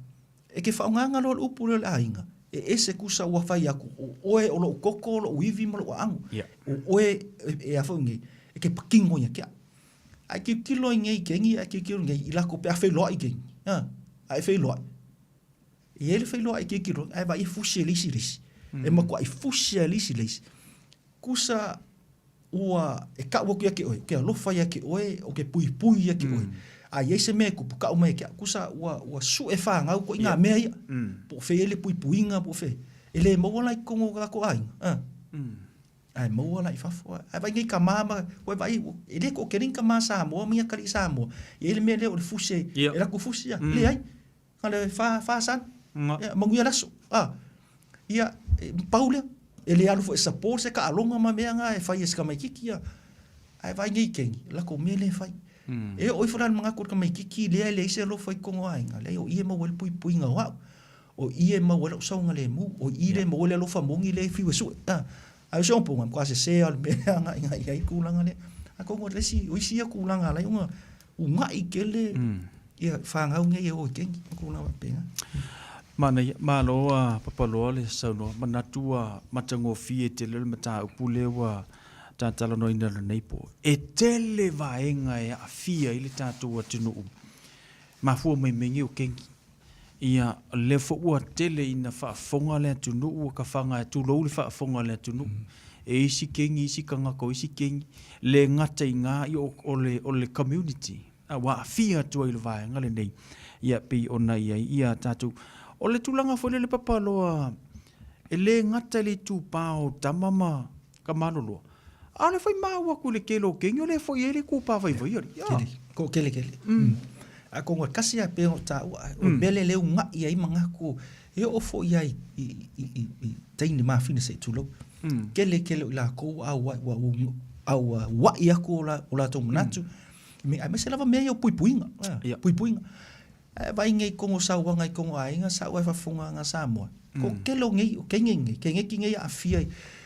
E ke faaaogaina loa le upu lea o le aiga, e ese kusa ua fai atu, o oe o lou koko, o lou ivi ma lou aano. Yeah. O oe, e, e a foi nei, e ke pakingo ia ke au. Ae tilotilo ai nei i keni, ae tilotilo nei i latou pe a feiloai keni. A, a e feiloai. E i ai le feiloai tilotilo, ae vaai e fusi e le isi le isi. E matuai fusi lava e le isi le isi. Kusa ua e kau atu ia te oe, ou te alofa ia te oe, ou te puipui ia te oe. A i ai se mea e tupu, kau mai ia te au. Kusa ua, ua sue fanau koe i ngā mea ia. Po o fea i ai le puipuiga, po o fea. E le maua la i totonu o tatou aiga. A. Ae maua la i fafo. Ae vaai nei tama ma, ua vaai, e le toatele ni tama Samoa ma ni atalii Samoa. E i ai le mea lea o le fusi, e alu atu fusi ia. Leai. Na le fa, fa sana. Ia, manuia le aso. A. Ia, e, pau lea. E le alu foi e support se taaloga ma mea na e fai e se tamaititi ia. Ae vaai nei keni, latou mea lea e fai. E oo ifo la le manatu o le tamaititi lea e leai se alofa i totonu o aiga, leai o i e maua ai le puipuiga o au. O i e maua ai lou saogalemu, o i lea e maua ai le alofa moni lea e fiu e sue. A, ae o si ona poga, e matua sese lava o le mea e agai i ai le tulaga lea. Atonu o le isi, o isi ia tulaga e ala ai ona unaʻi tele ia fanau nei e o i keni ma tulaga faapena. Manaia, malo a Papaloa le saunoa, manatu ua matagofie tele le mataupu lea ua ta talanoaina i lenei po. E tele vaega e aafia ai le tatou atunuu, mafua mai mea nei o keni. Ia, o lea foi ua tele ina faafofoga le atunuu, ua kafaga e tulou le faafofoga a le atunuu. E isi keni, isi tagata o isi keni, le gata i na, ia o le, o le community, a ua aafia atu ai i le vaega lenei, ia pei ona i ai ia tatou. O le tulaga foi lea le papaloa, e le gata i le itupa o tama ma Kamaloloa. A o le fai maua atu i le tele o keni, o lea foi e i ai le itupa vaivai alii. Ia. Kele, ko kele kele. Atonu e tasi lava pei ona taua, o le mea lea lea e unaʻi ai manatu, e oo foi lava i, i, i, i, i teine mafine se i tulou. Tele tele o i latou ua auai, ua, ua, ua uaʻi atu o, la, o latou manatu, me, aemaise lava mea ia o puipuiga, Ia. puipuiga. Ae vaai nei i totonu o sauaga i totonu o aiga, sa au ai faafofoga Samoa. Ko tele o nei, o kenge nei, kengeki nei aafia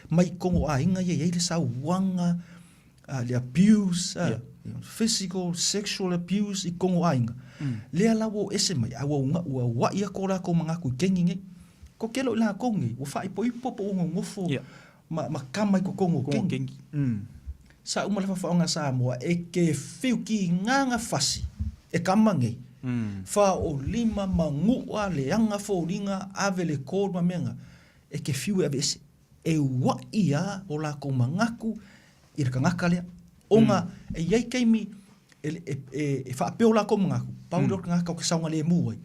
mai i totonu o aiga ia i ai le sauaga, le abuse, Physical, sexual abuse i kogo aiga. Lea la ua o ese mai, a ua uga, ua uaʻi aku o lākou magaku i kengi nei. Ko kelo i lākou nei, ua faaipoipo po ua gogofo ma, ma kama i kokogo o kengi. Kengi. Sa uma le fafaoga a Samoa e ke fiu ki ngaga fasi e kama nei. Fa o lima ma guʻa leaga foliga ave le code ma mea nga e ke fiu e ave ese. E uaʻi a o lakou magaku i le kagaka lea. Ona e iai taimi e, e, e, e faapea o lakou magaku, pau lea o le kagaka o ke saogalemu ai.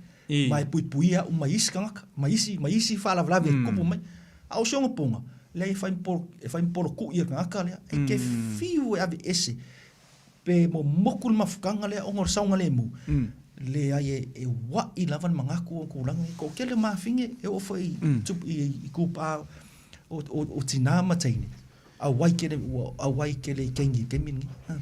Ma e puipuia aʻu mai isi kagaka, mai isi, mai isi faalavelave e tupu mai. A o si ona poga, leai e fai ma polo, e fai ma polokuʻi e le kagaka lea, e ke fiu e aveese pe momoku le mafutaga lea ona o le saogalemu, leai e, e uaʻi lava le magaku o tulaga nei. Toatele mafine e oo foi i, i, i kūpaʻa o, o, o tinā ma teine, Auai kele, ua auai kele i kengi i taimi lenei. Ha.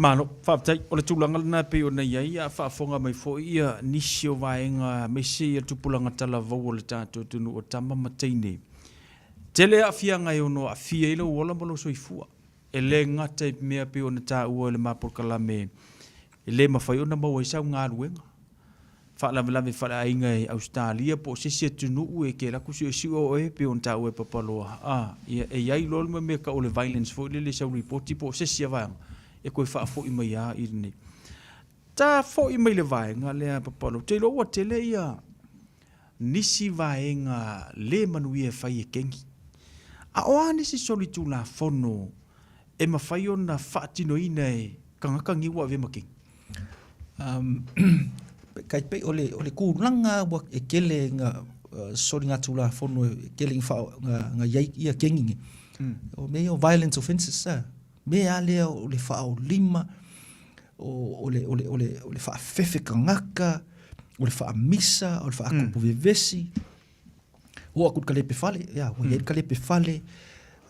Malo, faafetai. O le tulaga lena e pei ona i ai, a faafofoga mai foi ia nisi o vaega aemaise ia tupulaga talavou o le tatou atunuu o tama ma teine. Tele aafiaga e ono aafia ai lou ola ma lou soifua. E le gata i mea pei ona taua i le ma polokalame e le mafai ona maua ai sau galuega. Faalavelave faleaiga i Ausetalia po o se isi atunuu e te alu atu suesue oe e pei ona taua e Papaloa, a, ia, e i ai loa le mea tau o le violence foi lele i sau lipoti po o se isi vaega e toe faafoi mai lava i lenei. Ta foi mai le vaega lea Papaloa, ou te iloa ua tele ia nisi vaega le manuia e fai e kengi. A o a nisi solitulafono e mafai ona faatinoina e tagata nei ua avea ma kengi? Um, kai pei o le, o le kūlanga ua e kele nga uh, soli ngā tūlafono e kele nga, wha, nga, nga iai ia kengi nge. O mea ia o violent offences sa. Mea a lea o le whaolima, o, o le, o le, o le, o le whaafefe kangaka, o le whaamisa, o le whaakupu vevesi. Oo aku i le kalepe fale, ia, ua iai le kalepe fale,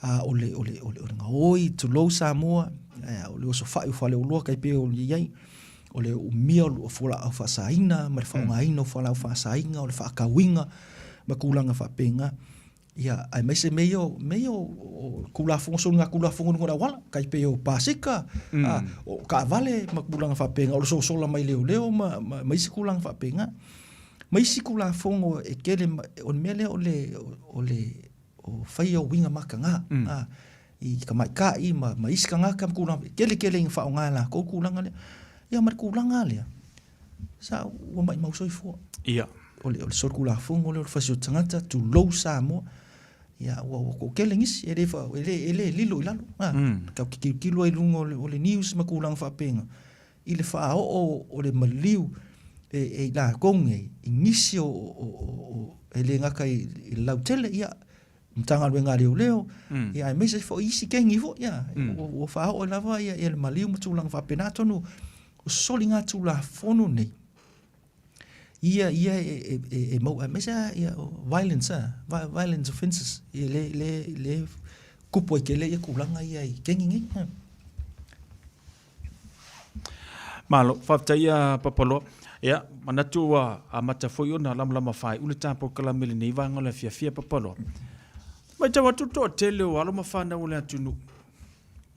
a o le, o le, o le, o le gaoi, tulou Samoa, ia, o le osofai o faleoloa kai pei ona i ai, o le umia o fualaau faasaina ma le faaaogaina o fualaau faasaina, o le faatauina ma tulaga faapena. Ia, aemaise mea ia o, mea ia o, o Tulafono, soligatulafono i luga o le auala, tai pei o pasika, a, o taavale ma tulaga faapena, o le sosola mai leoleo ma, ma, ma isi tulaga faapena. Ma isi Tulafono e tele, o le mea lea o le, o le, o faia o uiga mataga, mm. a, i tamaitai ma, ma isi tagata ma tulaga, tele tele ina faaaoga e latou tulaga lea. Ia ma le tulaga lea, sa ua maimau soifua. Ia. O le, o le solitulafono lea o le fasi o tagata, tulou Samoa, ia ua, ua toatele nisi, e le, fa, e le, e le lilo i lalo. A, mm. Tau te tilotilo ai i luga o le, o le news ma tulaga faapena. I le faaoo o le maliu e, e i latou nei, i nisi o, o, o, o e le gata i, i le lautele, ia, Matagaluega a Leoleo, mm. ia, aemaise foi isi kengi foi, ia, mm. ua, ua faaoo ai lava ia, ia le maliu ma tulaga faapena, atonu o soligatulafono nei, ia ia e e e mau aemaise lava ia violence a violence offences ia le le le kupu ai tele ia tulaga ia i kengi nei. Malo, faafetai ia Papaloa. Ia, manatu ua amata foi ona lamalama faaiu le ta polokalame i lenei vaega o le afiafi a Papaloa. Matau atu le toatele o alo ma fanau o le atunuu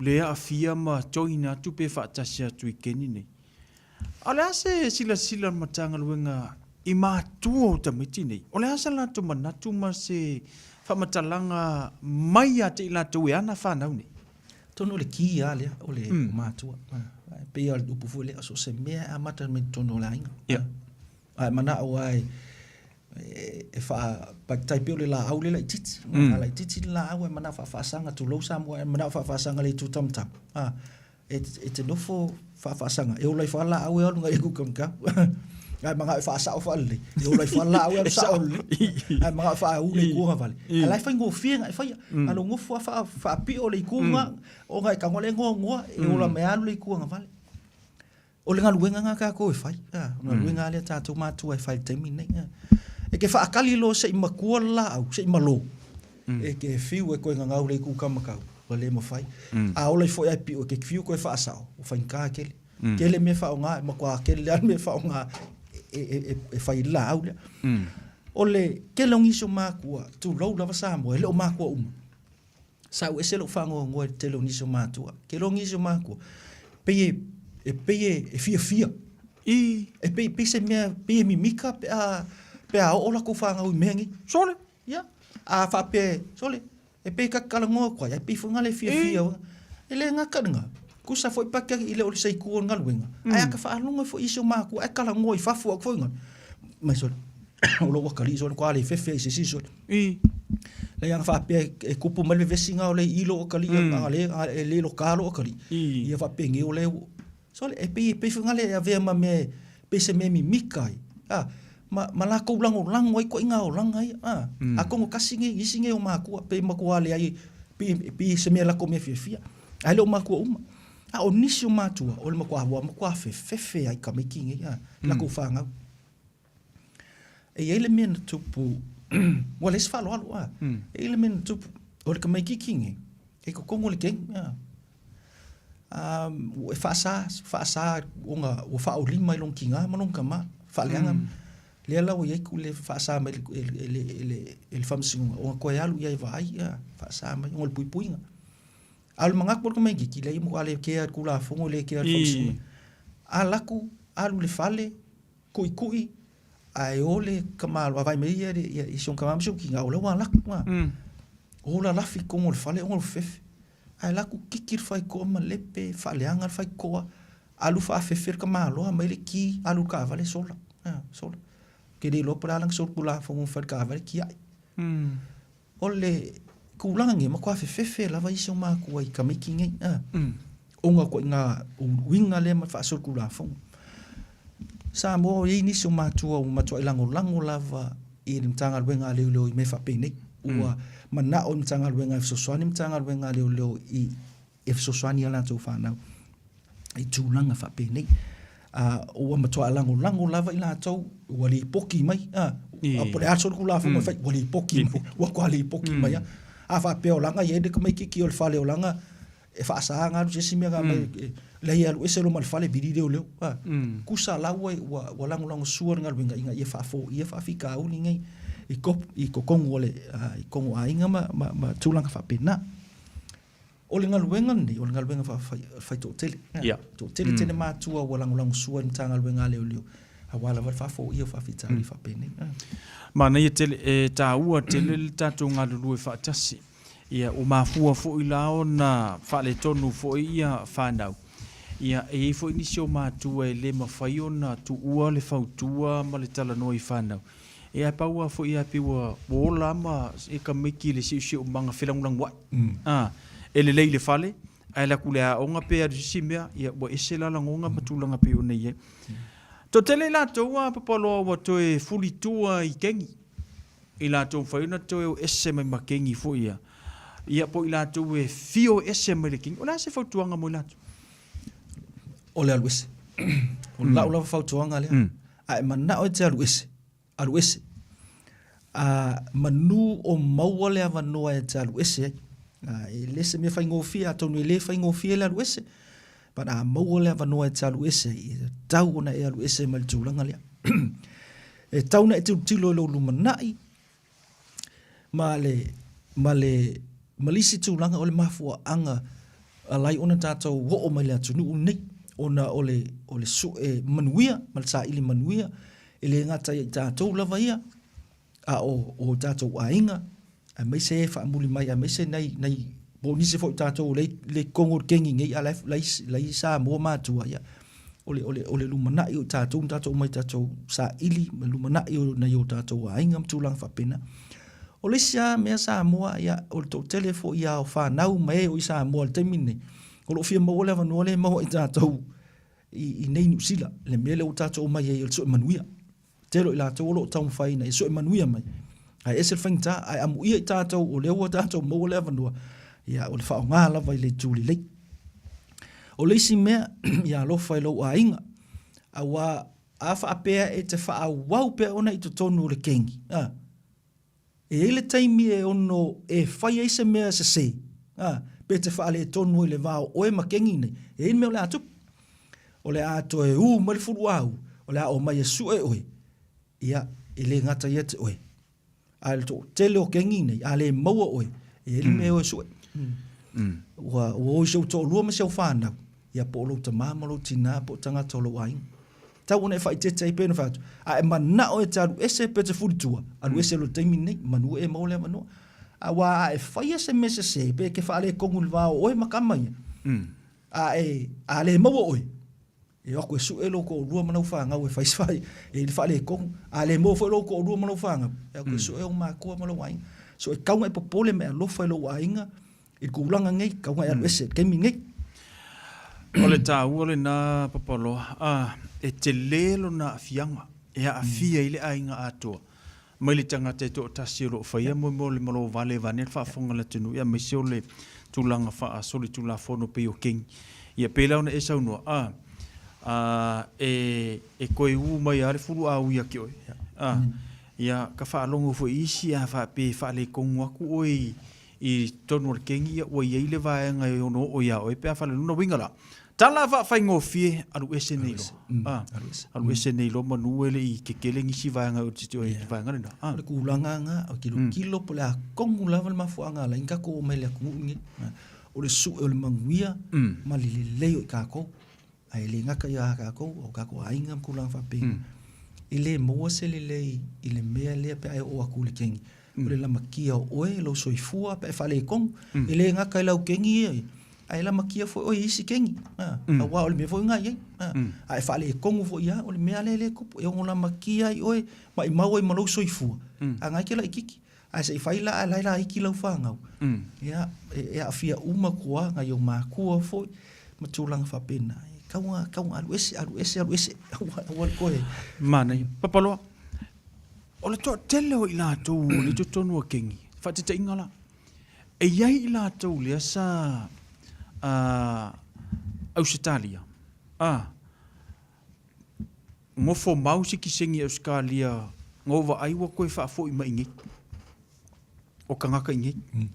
le aafia ma join atu pe faatasi atu i keni nei. A o le a se silasila a le Matagaluega i matua o tamaiti nei? O le a sa latou manatu ma se faamatalaga mai ia te i latou e ana fanau nei? Atonu o le ki lava lea o le matua. E pei lava o le upu foi lea, so o se mea e amata mai totonu o le aiga. Ia. A e manao lava e, e faa, tai pei o le laau lea laitiiti. A laitiiti le laau e manao faafaasaga, tulou Samoa, e manao faafaasaga le itu tamatama. E, e te nofo faafaasaga, e ola ifo lava laau e alu ngai aku kamakau. Ae manao e faasao faalelei, e ola ifo lava laau e alu sao lelei. Ae manao e faaū le itu agavale. A la e faigofie ona e faia. A lou nofo lava faapio le itu lena, ona e tago lea e noanoa, e ola mai lava alu le itu agavale. O le galuega lena a tatou e fai, a, o le galuega lava lea a tatou matua e fai i le taimi lenei. A. E te faatali loa se i matua le laau, se i malo, e te fiu e toe gagau le itu kamakau, ua le mafai. A ola ifo ia e pio, e te fiu toe faasao, ua faigata tele. Tele mea e faaaoga, e matua tele lava le mea e faaaoga e fai ai le laau lea. O le tele o nisi o matua, tulou lava Samoa, e le o matua uma. Sa ou ese lou faanoanoa i le tele o nisi o matua. Tele o nisi o matua. Pei e, e pei e, e fiafia. I. E pei, pei se mea, pei e mimika pe a, pe a oo lakou fanau i mea nei. Sole. Ia. A faapea, sole, e pei ka talanoa atu ai, ae pei foi na le fiafia. E le gata lena, tusa foi pe ake i le o le seiku o le galuega, ae a ka faalogo foi isi o matua ae talanoa i fafo atu foi na. Mai sole, o lou atalii sole, matua le fefe ai i se isi sole. I. Leai ana faapea e kupu mai le vevesi na o le i lou atalii, a le, e le loka lou atalii. Ia faapenei o lea ua, Sole, e pei, e pei foi nale e avea ma mea e, pei se mea mimika ai, a, ma, ma latou lagolago ai ituaiga olaga ia, a. Atonu tasi nei, isi nei o matua, pei matua leai, pei, pei se mea latou mea fiafia, ae le o matua uma. A o nisi o matua, o le matua, ua matua fefefe lava i tamaiti nei, a, latou fanau. E i ai le mea na tupu, ua leai se faaaloalo, a. E i ai le mea na tupu, o le tamaitiiti nei, e i totonu o le kegi, a. E faasa, faasa ona ua faaulima i lona tina ma lona tama, faaleaga. Lea la ua i ai le faasa mai e le Faamasinoga ona toe alu i ai e vaai, faasa mai ona o le puipuiga. A o le manatu o le tamaitiiti, leai ua le kea i le Tulafono, le kea i le Faamasinoga. Alu atu, alu i le fale, tuitui, ae o le tamaloa, vaai mai ia si ona tama ma si ona tina, o lea ua alu atu. O lalafi i totonu o le fale ona o le fefe. Ae alu atu kiki le faitotoa ma lepe, faaleaga le faitotoa, alu faafefe le tamaloa aumai le ki, alu i le taavale sola. Sola. Ou te le iloa po o le a lana solitulafono na fai i le taavale, tiai. O le tulaga nei, matua fefefe lava isi o matua i tamaiti nei, ona o ituaiga uiga lea ma le faasolitulafono. Samoa, e i ai nisi o matua ua matuai lagolago lava i le Matagaluega a Leoleo i mea faapenei. Ua manao le Matagaluega e fesoasoani le Matagaluega a Leoleo i e fesoasoani i a latou fanau i tulaga faapenei. Ua matua lagolago lava i latou, ua lipoti mai, po o le a le solitulafono e fai, ua lipoti mai, ua matua lipoti mai lava. A faapea o laga e i ai le tamaitiiti o le fale o laga e faasa ona alu se isi mea na aumai leai e alu ese loa ma le fale vili leoleo a tusa la ua ua lagolagosua le galuega ina ia faafoia faafitauli nei i i totonu o le i totonu o aiga ma ma tulaga faapena. O le galuega lenei o le galuega faitoatele. Toatele tele matua ua lagolagosua i le Matagaluega a Leoleo aua lava le faafoia o faafitauli faapenei. Manaia tele, e taua tele le tatou galulue faatasi. Ia, ua mafua foi la ona faaletonu foi ia fanau. Ia, e i ai foi nisi o matua e le mafai ona tuua le fautua ma le talanoa i fanau. Ia, ae pau lava foi ia pei ua ola lava ma e tamaiti i le siosiomaga felagolagoai. A, e lelei i le fale, ae alu atu i le aoga pe alu i se isi mea, ia ua ese la lagona ma tulaga pei ona i ai. Toatele i latou a Papaloa ua toe fulitua i kegi. I latou mafai ona toe o ese mai ma kegi foi ia, ia po o i latou e fia o ese mai le kegi. O le a se fautuaga mo i latou? O le alu ese. O lau lava fautuaga lea. A e manao e te alu ese, alu ese. A manu o maua le avanoa e te alu ese ai. A, e le se mea faigofie, atonu e le faigofie le alu ese, but a maua le avanoa e te alu ese ai, e tatau ona e alu ese mai le tulaga lea. E tatau ona e tilotilo i lou lumanai ma le, ma le, ma le isi tulaga o le mafuaaga ala ai ona tatou oo mai le atunuu lenei, ona o le, o le sue manuia ma le saili manuia, e le gata ia i tatou lava ia, a o o tatou aiga, aemaise e faamuli mai, aemaise nai, nai, po o nisi foi o tatou o lea i totonu o le kegi nei, a o la e, la e i Samoa matua, ia, o le, o le, o le lumanai o tatou na tatou omai tatou saili ma lumanai o nai o tatou aiga ma tulaga faapena. O le isi lava mea Samoa, ia, o le toatele foi lava o fanau ma e o i Samoa i le taimi lenei, o lo o fia maua le avanoa lea e maua e tatou i, i nei Niu Sila, le mea lea ua tatou omai ai o le sue manuia. Tele o i latou o lo o taumafai ina ia sue manuia mai, ae ese le faigata, ae amuia i tatou o lea ua tatou maua le avanoa, ia, o le faaaoga lava i le itu lelei. O le isi mea, ia alofa i lou aiga, aua a faapea e te faaauau pea ona i totonu o le kegi, a, E i ai le taimi e ono e fai ai se mea sese, a, pe te faaletonu ai le va o oe ma kegi nei, e i ai le mea o le a tupu. O le a toe ū mai le fuluāu, o le a omai e sue oe, ia, e le gata ia te oe. A le toatele o kegi nei, a le maua oe, e i ai le mea e o e sue. Ua, ua o i si ou toalua ma si au fanau. ia po o lou tamā ma lou tinā po o tagata o lou aiga. Tau ona e faaeteete ai pei ona fai atu, a e manao e te alu ese pe te fuli tua, alu ese loa i le taimi lenei, manu e maua le avanoa. Aua a e faia se mea sese, pe e te faaletonu i le va o oe ma tama ia, a e, a le maua oe, e o atu e sue lou toalua ma lau fanau e fai se fai, e i le faaletonu. A le maua foi lou toalua ma lau fanau, e o atu e sue ou matua ma lou aiga. So e tatau ona e popole ma e alofa i lou aiga, I le tulaga nei, tatau ona e alu ese i le taimi nei. O le taua lena Papaloa, a, e tele lona aafiaga e aafia ai le aiga atoa mai le tagata e toatasi o lo o faia mo mo le malo vale vaeane le faafofoga a le atunuu aemaise o le tulaga faasolitulafono pei o kengi. Ia pei la ona e saunoa, a, a, e, e toe u mai lava le fuluaui ia te oe, a, ia ka faalogo foi i isi a faapea e faaletonu atu oe i I totonu o le kengi, ia, ua i ai le vaega e ono oo iā oe pe a fale. Lona uiga la, tala faafaigofie, alu ese nei loa. Ah, alu ese nei loa manu e le i kekele nisi vaega o te i le vaega lena. Ah. O le tulaga lena, o tilotilo po o le a tonu lava le mafuaaga e ala ai ona tatou omai i le atunuu lenei. O le sue o le manuia ma le lelei o i tatou. Ae le gata ia tatou, o tatou aiga ma tulaga faapena. E le maua se lelei i le mea lea pe a e oo atu i le kegi. O le lamatia o oe, lou soifua pe a e faaletonu. E le gata i lau kegi ia, ae lamatia foi oe i isi kegi. Aua o le mea foi lena e i ai. A e faaletonu foi lava, o le mea lea e tupu, e ono lamatia ai oe, maumau ai ma lou soifua, a o lena e te laitiiti. Ae se i fai la ae la e laiti lau fanau, ia, e aafia uma atu lava nai ou matua foi ma tulaga faapena. E tatau ona, tatau ona alu ese, alu ese, alu ese, aua, aua le toe. Manaia. Papaloa, o le toatele o i latou o lea i totonu o Kengi, faataitaiga la, e i ai i latou lea sa Ausetalia, a, Nofo mau sitiseni Ausetalia na ou vaai ua toe faafoi mai i inei. O tagata i inei.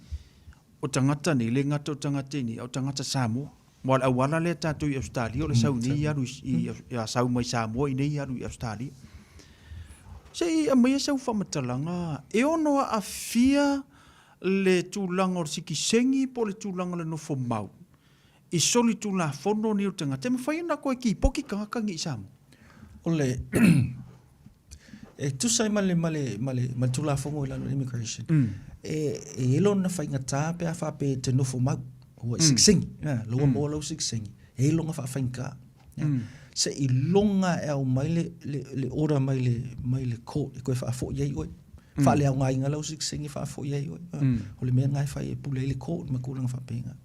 O tagata nei, le gata o tagata i inei, a o tagata Samoa. Aua o le auala lea tatou i Ausetalia, o le sau i inei alu i, sau mai Samoa i inei alu i Ausetalia. Se i aumaia sau faamatalaga, e ono aafia le tulaga o le sitiseni po o le tulaga o le nofo mau I solitulafono nei o le tagata, e mafai ona toe tipoti tagata nei i Samoa? O le e tusa ai ma le ma le ma le ma le Tulafono i lalo o le Immigration, e e i ai lona faigata pe a faapea e te nofo mau, ua e sikisengi, la ua maua lau sikisengi, e i ai lona faafaigata. Seiloga e aumai le le le order mai le mai le court e toe faafoi ai oe. Faaleaogaina lau sikisengi e faafoi ai oe. O le mea lena e fai e pule ai le court ma tulaga faapena.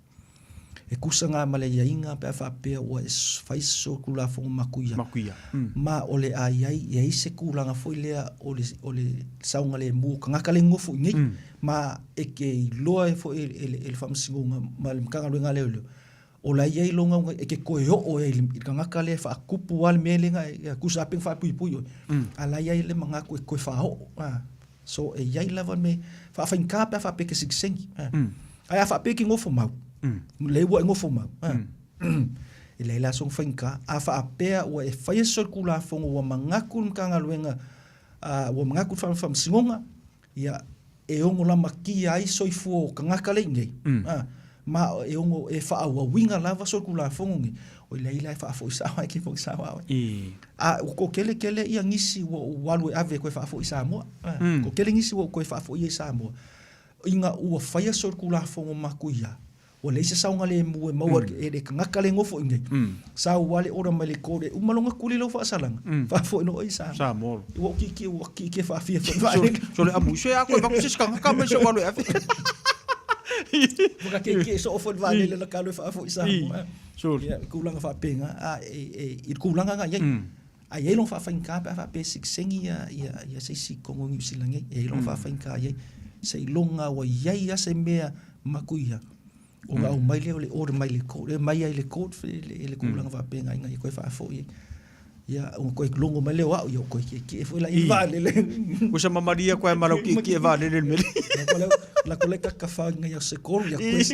E tusa na ma le aiaiga pe a faapea ua e fai se Tulafono makuia. Makuia. Ma o le a i ai, i ai se tulaga foi lea o le, o le saogalemu o tagata le nofo i inei. Ma e te iloa ai foi e le, e le Faamasinoga ma le Matagaluega a Leoleo, o la e i ai lona uga e te toe oo ai i le tagata lea e faatupu lava le mea lea na e, tusa lava pe na faapuipui oe, a o la e i ai le manatu e toe faaoo. So e i ai lava me faafaigata pe a faapea e te sikisengi. Ae a faapea e te nofo mau, lea ua e nofo mau, e leai la sona faigata. A faapea ua e faia se solitulafono ua manatu le Matagaluega, ua manatu le Faamasinoga, ia e ono lamatia ai soifua o tagata lea i inei, ma e ono e faaauauina lava solitulafono nei, oi leai la e faafoi sao ai ke foi sao a oe. A ua toatele tele ia nisi ua ou alu e ave e toe faafoi i Samoa. Toatele nisi ua ou toe faafoia i Samoa ina ua faia solitulafono matuia, ua leai se saogalemu e maua e le tagata le nofo i inei. Sau lava le order mai le court e uma lona tuli lau faasalaga, faafoi loa oe i Samoa. Ua ou tietie, ua tietie faafia foi vaalele. Sole amu, se a koe avatu se isi tagata mai se ou alu e ave. Ua ka tietie soo foi le vaalele la ka alu e faafoi i Samoa. Ia, i tulaga faapena, a e, i le tulaga lena e i ai. A i ai lona faafaigata pe a faapea e sikisengi ia, ia, ia se isi i totonu o Niu Sila nei, e i ai lona faafaigata i ai. Seiloga ua i ai lava se mea makuia, ona aumai lea o le order mai le court, e aumai ai le court le, le tulaga faapena ina ia toe faafoi ai. Ia, ona toe logo mai lea o au, ia ua toe tietie foi la i le vaalele. Ua sa mamalia atu ai ma lau tietie vaalele i le mea lea. La ko le kakafa ina ia se kolu ia koe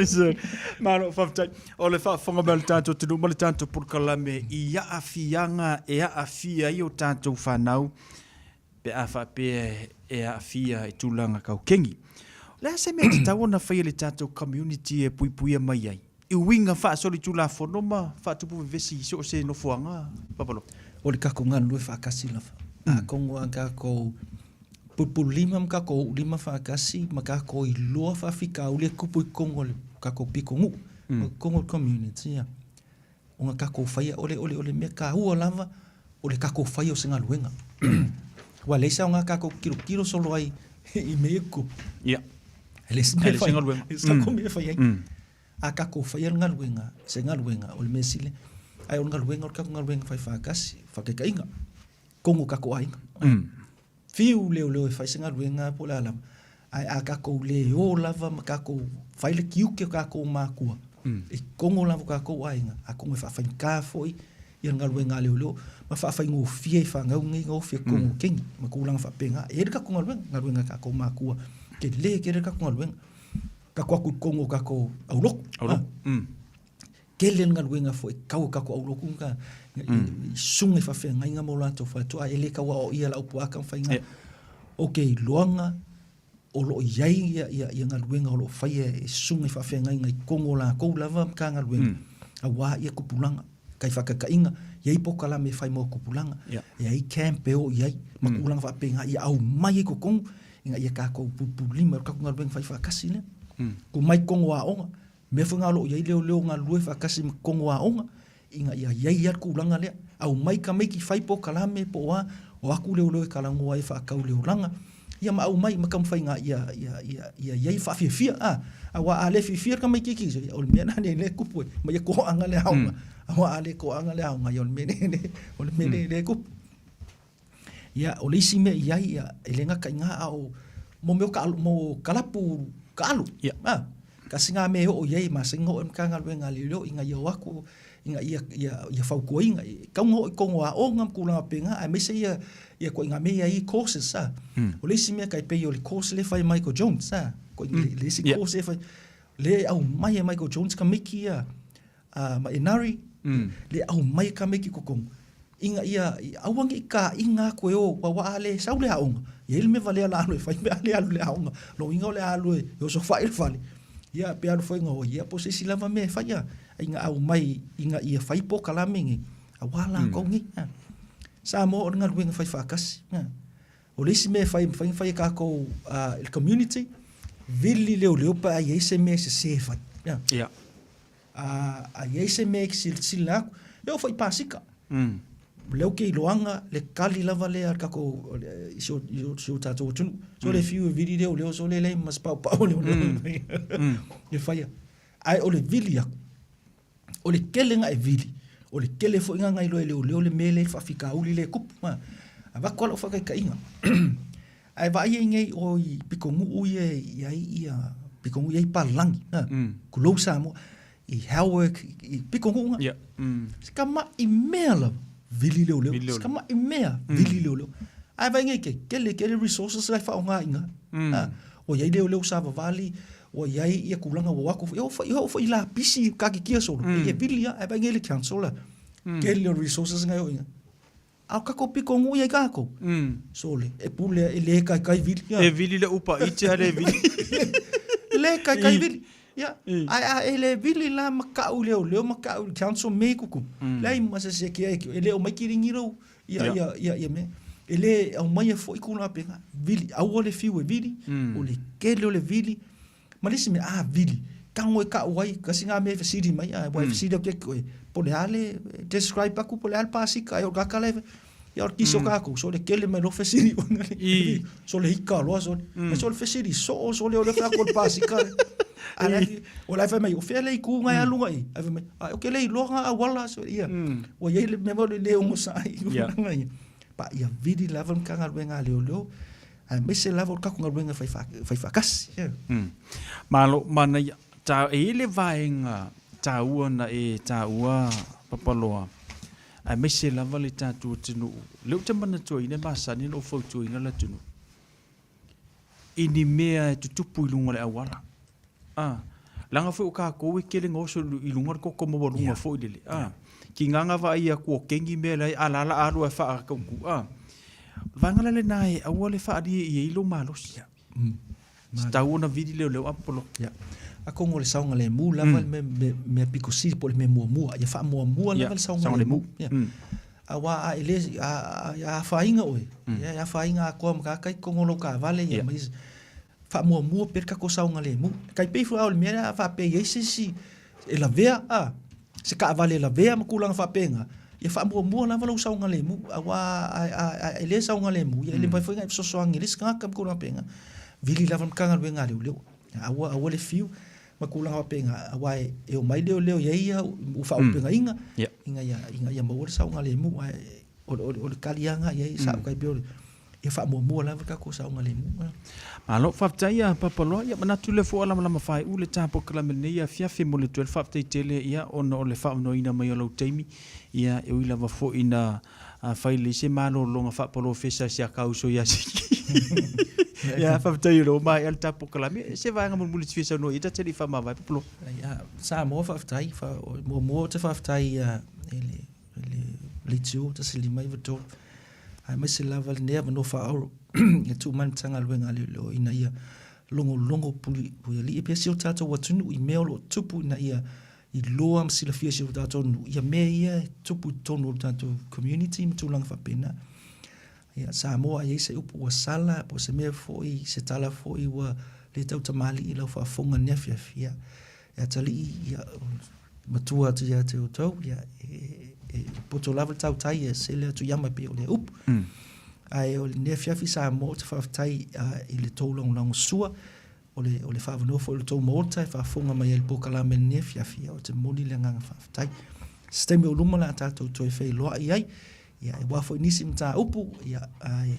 sa. Malo faafetai. O le faafofoga mai o le tatou atunuu ma le tatou polokalame i aafiaga e aafia ai o tatou fanau pe a faapea e aafia i tulaga tau kengi. O le a se mea e tatau ona faia e le tatou community e puipuia mai ai? i uiga faasolitulafono ma faatupu vevesi i so o se nofoaga Papaloa? O le takou galulue faatasi lava. Atonu a tatou pulupululima ma tatou uulima faatasi ma tatou iloa faafitauli e tupu i totonu o le tatou pitonuu, o totonu o le community ia, ona tatou faia, o le, o le, o le mea taua lava, o le tatou faia o se galuega. Aua e leai se aoga tatou te tilotilo solo ai i mea ia e tutupu. Ia. E leai se mea e fai. E leai se tatou mea e fai ai. A tatou faia le galuega, se galuega, o le mea sili, ae o le galuega o le tatou galuega fai faatasi, faataitaiga, totonu o tatou aiga. Fiu leoleo e fai se galuega po o le a lava, ae a tatou le o lava ma tatou fai le tiute o tatou matua i totonu lava o tatou aiga, atonu e faafaigata foi ia le galuega a leoleo ma faafaigofie i fanau nei ona ofi i totonu o keni ma tulaga faapena. E i ai le tatou galuega, galuega a tatou matua, tele tele le tatou galuega. Tatou o atu i totonu o tatou aulotu. Aulotu. Tele le galuega foi e tatau e tatou aulotu ona i susuga i faafeagaiga ma o latou faletua, e le tau aoaia e lau puaa taumafaiga. Ou te iloaga o lo o i ai ia galuega o lo o faia e susuga i faafeagaiga i totonu o latou lava Matagaluega, aua ia tupulaga, kai faataitaiga, e i ai polokalame e fai mo tupulaga, e i ai camp e o i ai ma tulaga faapena ia aumai ai i totonu ina ia tatou pulupululima, o le tatou galuega faifaatasi lea. Tuu mai i totonu o aoga, mea foi na o lo o i ai leoleo galulue faatasi ma totonu o aoga, ina ia i ai lava le tulaga lea. Aumai tamaiti fai polokalame po o a, o atu leoleo e talanoa ai e faatatau i le olaga, ia ma aumai ma taumafaiga ia, ia, ia, ia i ai faafiafia, a. Aua a le fiafia le tamaitiiti, ia o le mea lena lea e tupu e, ma ia toaga le aoga. Aua a le toaga le aoga, ia o le mea lea, o le mea lea e tupu. Ia, o le isi mea i ai, ia, e le gata i ina, a o mo mea o kaalo, mo kalapu kaalo. Ia. A, tasi na mea e oo i ai, masani ona oo i le Matagaluega a Leoleo ina ia o atu, ina ia, ia, ia fautuaina. E tatau ona oo i totonu o aoga ma tulaga faapena, aemaise ia, ia ituaiga mea ia i courses, a. O le isi mea tai pei o le course lea e fai e Michael Jones, a, le isi course lea e fai, lea e aumai e Michael Jones tamaiti ia, a ma Enari, le aumai tamaiti i totonu, ina ia aua ne i taina atu e o, aua a le sau le aoga, e i ai le mea valea o le a alu e fai pe a le alu i le aoga. Lona uiga o le a alu e osofai le fale, ia pe alu foi ina ia po o se isi lava mea e fai, ina aumai ina ia fai polokalame nei, aua latou nei. Samoa o le galuega fai faatasi. O le isi mea e fai, e mafai ona fai e tatou i le community, vili leoleo pe a i ai se mea e sese e fai. Ia. A i ai se mea e silasila atu, e oo foi i pasika. O lea ou te iloaga le tali lava lea a le tatou, i si o tatou atunuu. Sole fiu e vili leoleo, sole leai ma se paopao o leoleo e faia. Ae o le vili atu, o le tele na e vili, o le tele foi na iloa e leoleo le mea lea, le faafitauli lea e tupu. Avatu lava lau faataitaiga, Ae vaai ai nei o i pitonuu ia e i ai ia pitonuu e i ai palagi, tulou Samoa, i Howick, i pitonuu na. Se tama'i mea lava, vili leoleo. Se tama'i mea, vili leoleo. Ae vaai nei ke tele tele resources la e faaaoga i ina. Ua i ai leoleo savavali, ua i ai ia tulaga ua o atu foi, e oo foi, e oo foi i lapisi katitia solo, e vili lava. Ae vaai nei le council la, tele o resources na e oo i ina. A o tatou pito nuu ia i tatou. Sole, e pule e le taitai vili. E vili le upa iti a le vili. Le taitai vili. Ia, ae a e le vili la ma kau i leoleo ma kau i le council me kuku. Leai ma se se kia e le aumai kilini lou ia ia ia ia mea. E le aumaia foi tulaga faapena. Vili, aua le fiu e vili, o le tele o le vili. Ma le isi mea, a vili, tago e kau ai, kasi na mea e fesili mai, a ua e fesili atu ia te oe, po o le a le describe atu po o le a le pasika, ai o le tagata la e, ia o le kisi o tatou, sole tele mai loa fesili, sole ika loa, sole, mm. sole fesili soo, sole o le fai atu o le pasika. A la, o la e fai mai, o fea le itu na e alu agai, ai fai mai, a ou te le iloa na auala, so, ia, ua i ai le mea o le le onosai, yeah. Pa ia vili lava le Matagaluega a Leoleo, aemaise lava o le tatou galuega fai faatasi. Malo, manaia. Ta, e i ai le vaega taua na e taua Papaloa, aemaise lava le tatou atunuu. O lea ou te manatuaina e masani ona ou fautuaina le atunuu i ni mea e tutupu i luga o le auala. A, leaga foi o tatou e tele na oso i luga le toto maualuga foi lele. A, tiga na vaai atu o kegi mea leai, a la la alu ae faatautu. A, o le vaega la lena e aua le faalia i ai lou malosi. Tatau ona vili leoleo Apollo. Ia. Atonu o le saogalemu lava le mea mea pito sili po o le mea muamua, ia faamuamua lava le saogalemu. Ia. Aua a e le, a afaina oe, ia e afaina atoa ma tagata i totonu o lou taavale ia ma isi. Faamuamua pea le tatou saogalemu. E tai pei foi lava o le mea lea a faapea e i ai se isi e lavea, a, se taavale e lavea ma tulaga faapena, ia faamuamua lava lou saogalemu, aua a e le saogalemu, ia e le mafai foi ona e fesoasoani i le isi tagata ma tulaga faapena. Vili lava le Matagaluega a Leoleo, aua aua le fiu ma tulaga faapena, aua e omai leoleo e i ai ia ua faaaupegaina ina ia ina ia maua le saogalemu. Ae o le tali lava lena i ai sa tai pei o le ia faamuamua lava le tatou saogalemu. Malo faafetai ia Papaloa, ia manatu lea foi ua lamalama faaiu le ta polokalame i lenei afiafi mo le toe faafetai tele ia ona o le faaavanoaina mai o lou taimi ia e ui lava foi ina fai lelei se malologa faapolofesa i si a ka uso ia Siki. Ia faafetai o lea ua maea le ta polokalame, se vaega mulimuli e te fia saunoa i ai ta te le i faamavae Papaloa. Ia Samoa faafetai, muamua ou te faafetai i le leitio 153, aemaise lava lenei avanoa faaoro e tuu mai le Matagaluega a Leoleo ina ia logologo puialii pea si o tatou atunuu i mea o lo o tupu ina ia iloa ma silafia e si o tatou nuu ia mea ia e tupu i totonu o le tatou community ma tulaga faapena. Ia, Samoa a i ai se upu ua sala po o se mea foi, se tala foi ua le tautamalii i lau faafofoga i lenei afiafi, ia, e atalii, ia, matua atu ia te outou, ia, e, e poto lava le tautai e sele atu i ama e pei o lea upu. Ae o lenei afiafi Samoa ou te faafetai i le tou lagolagosua, o le, o le faaavanoa foi o le tou Maota e faafofoga mai ai i le polokalame i lenei afiafi, ia, ou te momoli le agaga faafetai. Se taimi o luma o le a tatou toe feiloai ai, ia, aua foi nisi mataupu, ia, ae,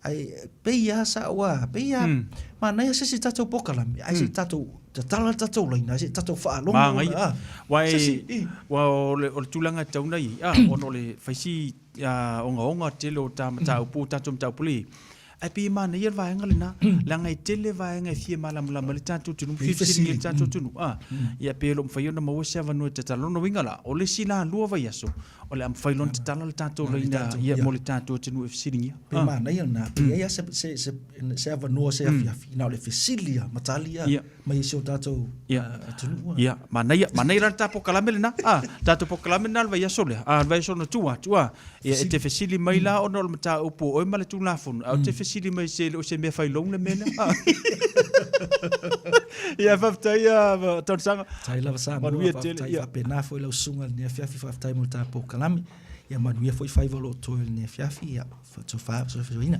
ae pei lava sa ua, pei lava, manaia se isi tatou polokalame, ae se i tatou tatala le tatou laina, ae se i tatou faalogo. Manaia. Aua e, aua o le, o le tulaga e tatau ona i ai, a, ona o le fai si ogaoga tele o ta mataupu, o tatou mataupu lea e i ai, Ae pei e manaia le vaega lena, leaga e tele vaega e fia malamalama ai le tatou atunuu, fia fesiligia ai le tatou atunuu. A, ia pei e le o mafai ona maua se avanoa e tatala. Lona uiga la, o le isi la lua vaiaso, o le a mafai loa ona tatala le tatou laina ia mo le tatou atunuu e fesiligia. Pei e manaia lena, pe i ai lava se avanoa se afiafi, na o le fesili lava ma tali lava mai i si o tatou atunuu. Ia, manaia, manaia la le ta polokalame lena, a, tatou polokalame lena le vaiaso lea, a, le vaiaso na tua atu, a. Ia, e te fesili mai la ona o le mataupu o oe ma le Tulafono, ae ou te fesili mai se le o se mea fai loan le mea lea. Ia, faafetai a Tausaga. Faafetai lava Samoa, Manuia tele, faafetai ia. faapena foi lau susuga i lenei afiafi, faafetai mo le ta polokalame. Ia manuia foi faiva o lo o totoe o lenei afiafi, ia tofa fesoasoaina.